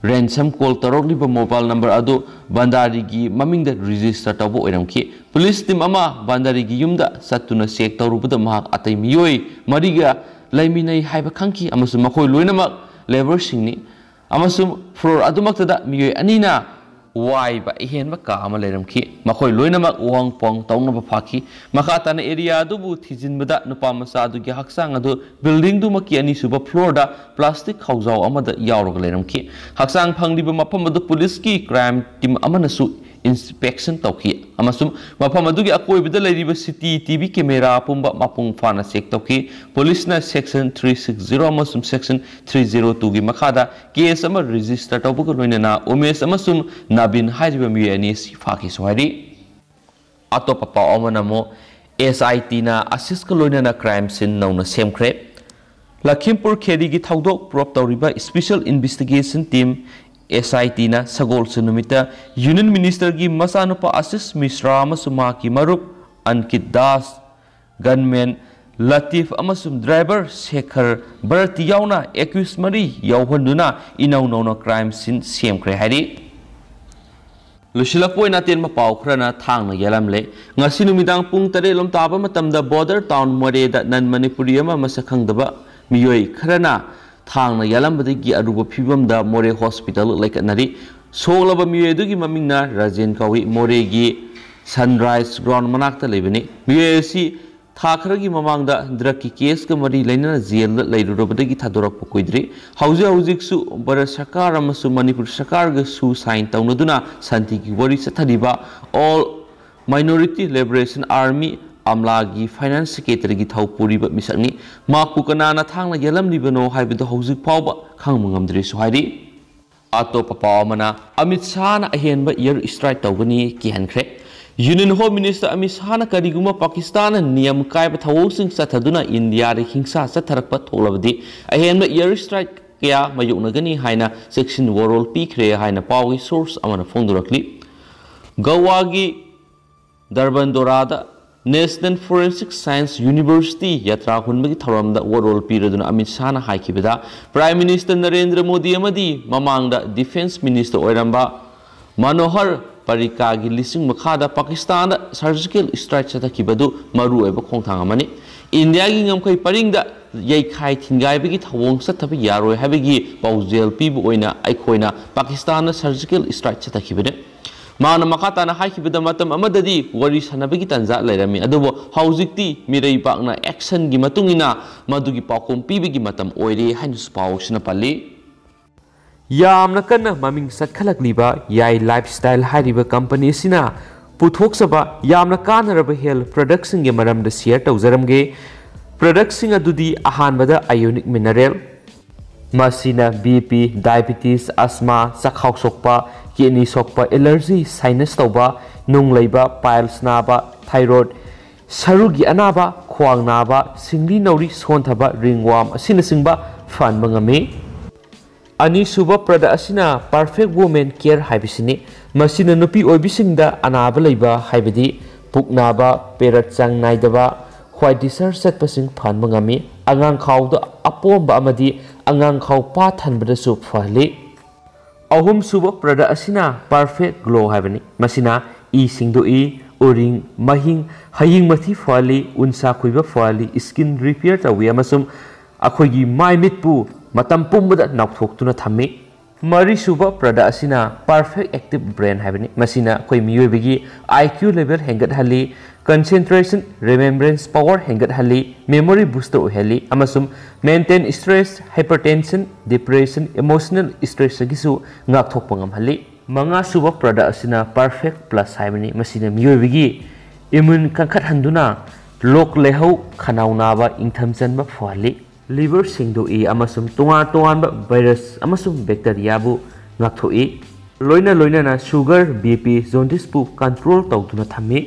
Ransom call ꯇꯧꯔꯛꯂꯤꯕ mobile number ꯑꯗꯨ ꯚꯟꯗꯥꯔꯤꯒꯤ ꯃꯃꯤꯡꯗ register ꯇꯧꯕ ꯑꯣꯏꯔꯝꯈꯤ꯫ ꯄꯨꯂꯤꯁ team ꯑꯃ ꯚꯟꯗꯥꯔꯤꯒꯤ ꯌꯨꯝꯗ ꯆꯠꯇꯨꯅ check ꯇꯧꯔꯨꯕꯗ ꯃꯍꯥꯛ ꯑꯇꯩ ꯃꯤꯑꯣꯏ ꯃꯔꯤꯒ ꯂꯩꯃꯤꯟꯅꯩ ꯍꯥꯏꯕ ꯈꯪꯈꯤ ꯑꯃꯁꯨꯡ ꯃꯈꯣꯏ ꯂꯣꯏꯅꯃꯛ labourꯁꯤꯡꯅꯤ꯫ ꯑꯃꯁꯨꯡ floor ꯑꯗꯨꯃꯛꯇꯗ ꯃꯤꯑꯣꯏ ꯑꯅꯤꯅ ꯋꯥꯏꯕ ꯑꯍꯦꯟꯕ ꯀꯥ ꯑꯃ ꯂꯩꯔꯝꯈꯤ꯫ ꯃꯈꯣꯏ ꯂꯣꯏꯅꯃꯛ ꯋꯥꯍꯪ ꯄꯥꯎꯍꯪ ꯇꯧꯅꯕ ꯐꯥꯈꯤ꯫ ꯃꯈꯥ ꯇꯥꯅ area ꯑꯗꯨꯕꯨ ꯊꯤꯖꯤꯟꯕꯗ ꯅꯨꯄꯥ ꯃꯆꯥ ꯑꯗꯨꯒꯤ ꯍꯛꯆꯥꯡ ꯑꯗꯨ buildingꯗꯨꯃꯛꯀꯤ ꯑꯅꯤꯁꯨꯕ floorꯗ plastic ꯈꯥꯎꯖꯥꯎ ꯑꯃꯗ ꯌꯥꯎꯔꯒ ꯂꯩꯔꯝꯈꯤ꯫ ꯍꯛꯆꯥꯡ ꯐꯪꯂꯤꯕ ꯃꯐꯝ ꯑꯗꯨ ꯄꯨꯂꯤꯁꯀꯤ crime team ꯑꯃꯅꯁꯨ inspection ꯇꯧꯈꯤ ꯑꯃꯁꯨꯡ ꯃꯐꯝ ꯑꯗꯨꯒꯤ ꯑꯀꯣꯏꯕꯗ ꯂꯩꯔꯤꯕ CCTV camera ꯄꯨꯝꯕ ꯃꯄꯨꯡ ꯐꯥꯅ check ꯇꯧꯈꯤ꯫ ꯄꯨꯂꯤꯁꯅ section three six zero ꯑꯃꯁꯨꯡ section three zero twoꯒꯤ ꯃꯈꯥꯗ case ꯑꯃ register ꯇꯧꯕꯒ ꯂꯣꯏꯅꯅ ꯎꯃꯦꯁ ꯑꯃꯁꯨꯡ ꯅꯕꯤꯟ ꯍꯥꯏꯔꯤꯕ ꯃꯤꯑꯣꯏ ꯑꯅꯤ ꯑꯁꯤ ꯐꯥꯈꯤꯁꯨ ꯍꯥꯏꯔꯤ꯫ ꯑꯇꯣꯞꯄ ꯄꯥꯎ ꯑꯃꯅ ꯑꯃꯨꯛ SITꯅ ꯑꯁꯤꯁꯀ ꯂꯣꯏꯅꯅ crime scene ꯅꯧꯅ ꯁꯦꯝꯈ꯭ꯔꯦ꯫ ꯂꯈꯤꯝꯄꯨꯔ ꯈꯦꯔꯤꯒꯤ ꯊꯧꯗꯣꯛ probe ꯇꯧꯔꯤꯕ Special Investigation Team, SITꯅ ꯁꯒꯣꯜꯁꯦꯟ ꯅꯨꯃꯤꯠꯇ Union Ministerꯒꯤ ꯃꯆꯥꯅꯨꯄꯥ ꯑꯁꯤꯁ ꯃꯤꯁ꯭ꯔꯥ ꯑꯃꯁꯨꯡ ꯃꯍꯥꯛꯀꯤ ꯃꯔꯨꯞ ꯑꯟꯀꯤꯠ ꯗꯥꯁ, gunman ꯂꯇꯤꯐ ꯑꯃꯁꯨꯡ driver ꯁꯦꯈꯔ ꯚꯥꯔꯇꯤ ꯌꯥꯎꯅ accused ꯃꯔꯤ ꯌꯥꯎꯍꯟꯗꯨꯅ ꯏꯅꯧ ꯅꯧꯅ crime scene ꯁꯦꯝꯈ꯭ꯔꯦ ꯍꯥꯏꯔꯤ꯫ ꯂꯣꯏꯁꯤꯜꯂꯛꯄ ꯑꯣꯏꯅ ꯑꯇꯦꯟꯕ ꯄꯥꯎ ꯈꯔꯅ ꯊꯥꯡꯅ ꯌꯥꯜꯂꯝꯂꯦ꯫ ꯉꯁꯤ ꯅꯨꯃꯤꯗꯥꯡ ꯄꯨꯡ ꯇꯔꯦꯠ ꯂꯣꯝ ꯇꯥꯕ ꯃꯇꯝꯗ border town ꯃꯣꯔꯦꯗ non Manipuri ꯑꯃ ꯃꯁꯛ ꯈꯪꯗꯕ ꯃꯤꯑꯣꯏ ꯈꯔꯅ ꯊꯥꯡꯅ ꯌꯥꯜꯂꯝꯕꯗꯒꯤ ꯑꯔꯨꯕ ꯐꯤꯕꯝꯗ ꯃꯣꯔꯦ hospital ꯂꯩꯈꯠꯅꯔꯤ꯫ ꯁꯣꯛꯂꯕ ꯃꯤꯑꯣꯏ ꯑꯗꯨꯒꯤ ꯃꯃꯤꯡꯅ ꯔꯥꯖꯦꯟ ꯀꯧꯏ꯫ ꯃꯣꯔꯦꯒꯤ Sunrise Ground ꯃꯅꯥꯛꯇ ꯂꯩꯕꯅꯤ꯫ ꯃꯤꯑꯣꯏ ꯑꯁꯤ ꯊꯥ ꯈꯔꯒꯤ ꯃꯃꯥꯡꯗ drugꯀꯤ caseꯀ ꯃꯔꯤ ꯂꯩꯅꯅ jailꯗ ꯂꯩꯔꯨꯔꯕꯗꯒꯤ ꯊꯥꯗꯣꯔꯛꯄ ꯀꯨꯏꯗ꯭ꯔꯤ꯫ ꯍꯧꯖꯤꯛ ꯍꯧꯖꯤꯛꯁꯨ ꯚꯥꯔꯠ ꯁꯔꯀꯥꯔ ꯑꯃꯁꯨꯡ ꯃꯅꯤꯄꯨꯔ ꯁꯔꯀꯥꯔꯒꯁꯨ sign ꯇꯧꯅꯗꯨꯅ ꯁꯥꯟꯇꯤꯒꯤ ꯋꯥꯔꯤ ꯆꯠꯊꯔꯤꯕ All Minority Liberation Army, ꯑꯝꯂꯥꯒꯤ finance secretaryꯒꯤ ꯊꯧ ꯄꯨꯔꯤꯕ ꯃꯤꯁꯛꯅꯤ꯫ ꯃꯍꯥꯛꯄꯨ ꯀꯅꯥꯅ ꯊꯥꯡꯅ ꯌꯥꯜꯂꯝꯂꯤꯕꯅꯣ ꯍꯥꯏꯕꯗꯨ ꯍꯧꯖꯤꯛ ꯐꯥꯎꯕ ꯈꯪꯕ ꯉꯝꯗ꯭ꯔꯤꯁꯨ ꯍꯥꯏꯔꯤ꯫ ꯑꯇꯣꯞꯄ ꯄꯥꯎ ꯑꯃꯅ, ꯑꯃꯤꯠ ꯁꯥꯍꯅ ꯑꯍꯦꯟꯕ air strike ꯇꯧꯒꯅꯤ ꯀꯤꯍꯟꯈ꯭ꯔꯦ꯫ Union Home Minister ꯑꯃꯤꯠ ꯁꯥꯍꯅ ꯀꯔꯤꯒꯨꯝꯕ ꯄꯥꯀꯤꯁꯇꯥꯟꯅ ꯅꯤꯌꯝ ꯀꯥꯏꯕ ꯊꯧꯑꯣꯡꯁꯤꯡ ꯆꯠꯊꯗꯨꯅ ꯏꯟꯗꯤꯌꯥꯗ ꯍꯤꯡꯁꯥ ꯆꯠꯊꯔꯛꯄ ꯊꯣꯛꯂꯕꯗꯤ ꯑꯍꯦꯟꯕ air strike ꯀꯌꯥ ꯃꯥꯌꯣꯛꯅꯒꯅꯤ ꯍꯥꯏꯅ ꯆꯦꯛꯁꯤꯟ ꯋꯥꯔꯣꯜ ꯄꯤꯈ꯭ꯔꯦ ꯍꯥꯏꯅ ꯄꯥꯎꯒꯤ source ꯑꯃꯅ ꯐꯣꯡꯗꯣꯔꯛꯂꯤ꯫ ꯒꯋꯥꯒꯤ ꯗꯔꯕꯟꯗꯣꯔꯥꯗ National Forensic Science University ꯌꯥꯇ꯭ꯔꯥ ꯍꯨꯟꯕꯒꯤ ꯊꯧꯔꯝꯗ ꯋꯥꯔꯣꯜ ꯄꯤꯔꯗꯨꯅ ꯑꯃꯤꯠ ꯁꯥꯍꯅ ꯍꯥꯏꯈꯤꯕꯗ, Prime Minister ꯅꯔꯦꯟꯗ꯭ꯔ ꯃꯣꯗꯤ ꯑꯃꯗꯤ ꯃꯃꯥꯡꯗ Defence Minister ꯑꯣꯏꯔꯝꯕ ꯃꯅꯣꯍꯔ ꯄꯔꯤꯀꯥꯒꯤ ꯂꯤꯁꯤꯡ ꯃꯈꯥꯗ ꯄꯥꯀꯤꯁꯇꯥꯟꯗ surgical strike ꯆꯠꯊꯈꯤꯕꯗꯨ ꯃꯔꯨꯑꯣꯏꯕ ꯈꯣꯡꯊꯥꯡ ꯑꯃꯅꯤ꯫ ꯏꯟꯗꯤꯌꯥꯒꯤ ꯉꯝꯈꯩ ꯄꯔꯤꯡꯗ ꯌꯩꯈꯥꯏ ꯊꯤꯟꯒꯥꯏꯕꯒꯤ ꯊꯧꯑꯣꯡ ꯆꯠꯊꯕ ꯌꯥꯔꯣꯏ ꯍꯥꯏꯕꯒꯤ ꯄꯥꯎꯖꯦꯜ ꯄꯤꯕ ꯑꯣꯏꯅ ꯑꯩꯈꯣꯏꯅ ꯄꯥꯀꯤꯁꯇꯥꯟꯗ surgical strike ꯆꯠꯊꯈꯤꯕꯅꯤ꯫ ꯃꯥꯅ ꯃꯈꯥ ꯇꯥꯅ ꯍꯥꯏꯈꯤꯕꯗ, ꯃꯇꯝ ꯑꯃꯗꯗꯤ ꯋꯥꯔꯤ ꯁꯥꯟꯅꯕꯒꯤ ꯇꯥꯟꯖꯥ ꯂꯩꯔꯝꯃꯤ, ꯑꯗꯨꯕꯨ ꯍꯧꯖꯤꯛꯇꯤ ꯃꯤꯔꯩꯕꯥꯛꯅ actionꯒꯤ ꯃꯇꯨꯡ ꯏꯟꯅ ꯃꯗꯨꯒꯤ ꯄꯥꯎꯈꯨꯝ ꯄꯤꯕꯒꯤ ꯃꯇꯝ ꯑꯣꯏꯔꯦ ꯍꯥꯏꯅꯁꯨ ꯄꯥꯎ ꯑꯁꯤꯅ ꯄꯜꯂꯤ꯫ ꯌꯥꯝꯅ ꯀꯟꯅ ꯃꯃꯤꯡ ꯆꯠꯈꯠꯂꯛꯂꯤꯕ ꯌꯥꯏ ꯂꯥꯏꯐ ꯁ꯭ꯇꯥꯏꯜ ꯍꯥꯏꯔꯤꯕ ꯀꯝꯄꯅꯤ ꯑꯁꯤꯅ ꯄꯨꯊꯣꯛꯆꯕ ꯌꯥꯝꯅ ꯀꯥꯟꯅꯔꯕ ꯍꯦꯜꯊ ꯄ꯭ꯔꯗꯛꯁꯤꯡꯒꯤ ꯃꯔꯝꯗ ꯁꯤꯌꯔ ꯇꯧꯖꯔꯝꯒꯦ꯫ ꯄ꯭ꯔꯗꯛꯁꯤꯡ ꯑꯗꯨꯗꯤ ꯑꯍꯥꯟꯕꯗ ꯑꯥꯏꯑꯣꯅꯤꯛ ꯃꯤꯅꯔꯦꯜ, ꯃꯁꯤꯅ ꯕꯤ ꯄꯤ, ꯗꯥꯏꯕꯤꯇꯤꯁ, ꯑꯁꯃꯥ, ꯆꯈꯥꯎ ꯁꯣꯛꯄ, ꯀꯤꯗꯅꯤ ꯁꯣꯛꯄ, ꯑꯦꯂꯔꯖꯤ, ꯁꯥꯏꯅꯁ ꯇꯧꯕ, ꯅꯨꯡ ꯂꯩꯕ, ꯄꯥꯏꯜꯁ ꯅꯥꯕ, ꯊꯥꯏꯔꯣꯏꯗ, ꯁꯔꯨꯒꯤ ꯑꯅꯥꯕ, ꯈ꯭ꯋꯥꯡ ꯅꯥꯕ, ꯁꯤꯡꯂꯤ ꯅꯥꯎꯔꯤ ꯁꯣꯟꯊꯕ, ꯔꯤꯡꯋꯥꯝ ꯑꯁꯤꯅꯆꯤꯡꯕ ꯐꯍꯟꯕ ꯉꯝꯃꯤ꯫ ꯑꯅꯤꯁꯨꯕ ꯄ꯭ꯔꯗꯛ ꯑꯁꯤꯅ ꯄꯔꯐꯦꯛ ꯋꯨꯃꯦꯟ ꯀꯦꯌꯔ ꯍꯥꯏꯕꯁꯤꯅꯤ꯫ ꯃꯁꯤꯅ ꯅꯨꯄꯤ ꯑꯣꯏꯕꯤꯁꯤꯡꯗ ꯑꯅꯥꯕ ꯂꯩꯕ, ꯍꯥꯏꯕꯗꯤ ꯄꯨꯛ ꯅꯥꯕ, ꯄꯦꯔꯠ ꯆꯥꯡ ꯅꯥꯏꯗꯕ, ꯍ꯭ꯋꯥꯏꯠ ꯗꯤꯁꯆꯥꯔꯖ ꯆꯠꯄꯁꯤꯡ ꯐꯍꯟꯕ ꯉꯝꯃꯤ꯫ ꯑꯉꯥꯡ ꯈꯥꯎꯗ ꯑꯄꯣꯝꯕ ꯑꯃꯗꯤ ꯑꯉꯥꯡ ꯈꯥꯎ ꯄꯥ ꯊꯟꯕꯗꯁꯨ ꯐꯍꯜꯂꯤ꯫ ꯑꯍꯨꯝꯁꯨꯕ ꯄ꯭ꯔꯗꯛ ꯑꯁꯤꯅ ꯄꯔꯐꯦꯛ ꯒ꯭ꯂꯣ ꯍꯥꯏꯕꯅꯤ꯫ ꯃꯁꯤꯅ ꯏ ꯁꯦꯡꯗꯣꯛꯏ, ꯎꯔꯤꯡ, ꯃꯍꯤꯡ, ꯍꯌꯤꯡ ꯃꯊꯤ ꯐꯍꯜꯂꯤ, ꯎꯟꯁꯥ ꯈꯣꯏꯕ ꯐꯍꯜꯂꯤ, ꯁ꯭ꯀꯤꯟ ꯔꯤꯄꯤꯌꯔ ꯇꯧꯏ ꯑꯃꯁꯨꯡ ꯑꯩꯈꯣꯏꯒꯤ ꯃꯥꯏ ꯃꯤꯠꯄꯨ ꯃꯇꯝ ꯄꯨꯝꯕꯗ ꯅꯧꯊꯣꯛꯇꯨꯅ ꯊꯝꯃꯤ꯫ ꯃꯔꯤꯁꯨꯕ ꯄ꯭ꯔꯗꯛ ꯑꯁꯤꯅ ꯄꯔꯐꯦꯛ ꯑꯦꯛꯇꯤꯚ ꯕ꯭ꯔꯦꯟ ꯍꯥꯏꯕꯅꯤ꯫ ꯃꯁꯤꯅ ꯑꯩꯈꯣꯏ ꯃꯤꯑꯣꯏꯕꯒꯤ ꯑꯥꯏ ꯀ꯭ꯌꯨ ꯂꯦꯚꯦꯜ ꯍꯦꯟꯒꯠꯍꯜꯂꯤ, ꯀꯟꯁꯦꯟꯇ꯭ꯔꯦꯁꯟ, ꯔꯤꯃꯦꯝꯕ꯭ꯔꯦꯟꯁ ꯄꯋꯔ ꯍꯦꯟꯒꯠꯍꯜꯂꯤ, ꯃꯦꯃꯣꯔꯤ ꯕꯨꯁꯇꯔ ꯑꯣꯏꯍꯜꯂꯤ ꯑꯃꯁꯨꯡ maintain stress, hypertension, depression, emotional ꯁ꯭ꯇ꯭ꯔꯦꯁꯇꯒꯤꯁꯨ ꯉꯥꯛꯊꯣꯛꯄ ꯉꯝꯍꯜꯂꯤ꯫ ꯃꯉꯥꯁꯨꯕ ꯄ꯭ꯔꯗꯛ ꯑꯁꯤꯅ ꯄꯔꯐꯦꯛ ꯄ꯭ꯂꯁ ꯍꯥꯏꯕꯅꯤ꯫ ꯃꯁꯤꯅ ꯃꯤꯑꯣꯏꯕꯒꯤ ꯏꯃ꯭ꯌꯨꯟ ꯀꯟꯈꯠꯍꯟꯗꯨꯅ ꯂꯣꯛ ꯂꯥꯏꯍꯧ, ꯈꯅꯥꯎ ꯅꯥꯕ, ꯏꯪꯊꯝ ꯆꯟꯕ ꯐꯍꯜꯂꯤ꯫ ꯂꯤꯚꯔ ꯁꯦꯡꯗꯣꯛꯏ ꯑꯃꯁꯨꯡ ꯇꯣꯉꯥꯟ ꯇꯣꯉꯥꯟꯕ ꯚꯥꯏꯔꯁ ꯑꯃꯁꯨꯡ ꯕꯦꯛꯇꯦꯔꯤꯌꯥꯕꯨ ꯉꯥꯛꯊꯣꯛꯏ꯫ ꯂꯣꯏꯅ ꯂꯣꯏꯅꯅ ꯁꯨꯒꯔ, ꯕꯤ ꯄꯤ, ꯖꯣꯟꯗꯤꯁꯄꯨ ꯀꯟꯇ꯭ꯔꯣꯜ ꯇꯧꯗꯨꯅ ꯊꯝꯃꯤ꯫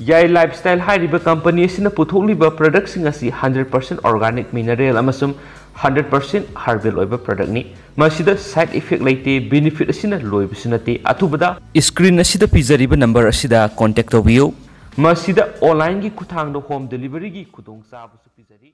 ꯌꯥꯏ ꯂꯥꯏꯐ ꯁ꯭ꯇꯥꯏꯜ ꯍꯥꯏꯔꯤꯕ ꯀꯝꯄꯅꯤ ꯑꯁꯤꯅ ꯄꯨꯊꯣꯛꯂꯤꯕ ꯄ꯭ꯔꯗꯛꯁꯤꯡ ꯑꯁꯤ ꯍꯟꯗ꯭ꯔꯦꯠ ꯄꯥꯔꯁꯦꯟ ꯑꯣꯔꯒꯥꯅꯤꯛ ꯃꯤꯅꯔꯦꯜ ꯑꯃꯁꯨꯡ ꯍꯟꯗ꯭ꯔꯦꯠ ꯄꯥꯔꯁꯦꯟ ꯍꯔꯕꯦꯜ ꯑꯣꯏꯕ ꯄ꯭ꯔꯗꯛꯅꯤ꯫ ꯃꯁꯤꯗ ꯁꯥꯏꯗ ꯏꯐꯦꯛ ꯂꯩꯇꯦ, ꯕꯦꯅꯤꯐꯤꯠ ꯑꯁꯤꯅ ꯂꯣꯏꯕꯁꯨ ꯅꯠꯇꯦ꯫ ꯑꯊꯨꯕꯗ ꯁ꯭ꯀ꯭ꯔꯤꯟ ꯑꯁꯤꯗ ꯄꯤꯖꯔꯤꯕ ꯅꯝꯕꯔ ꯑꯁꯤꯗ ꯀꯣꯟꯇꯦꯛ ꯇꯧꯕꯤꯌꯨ꯫ ꯃꯁꯤꯗ ꯑꯣꯟꯂꯥꯏꯟꯒꯤ ꯈꯨꯠꯊꯥꯡꯗ ꯍꯣꯝ ꯗꯦꯂꯤꯚꯔꯤꯒꯤ ꯈꯨꯗꯣꯡꯆꯥꯕꯁꯨ ꯄꯤꯖꯔꯤ꯫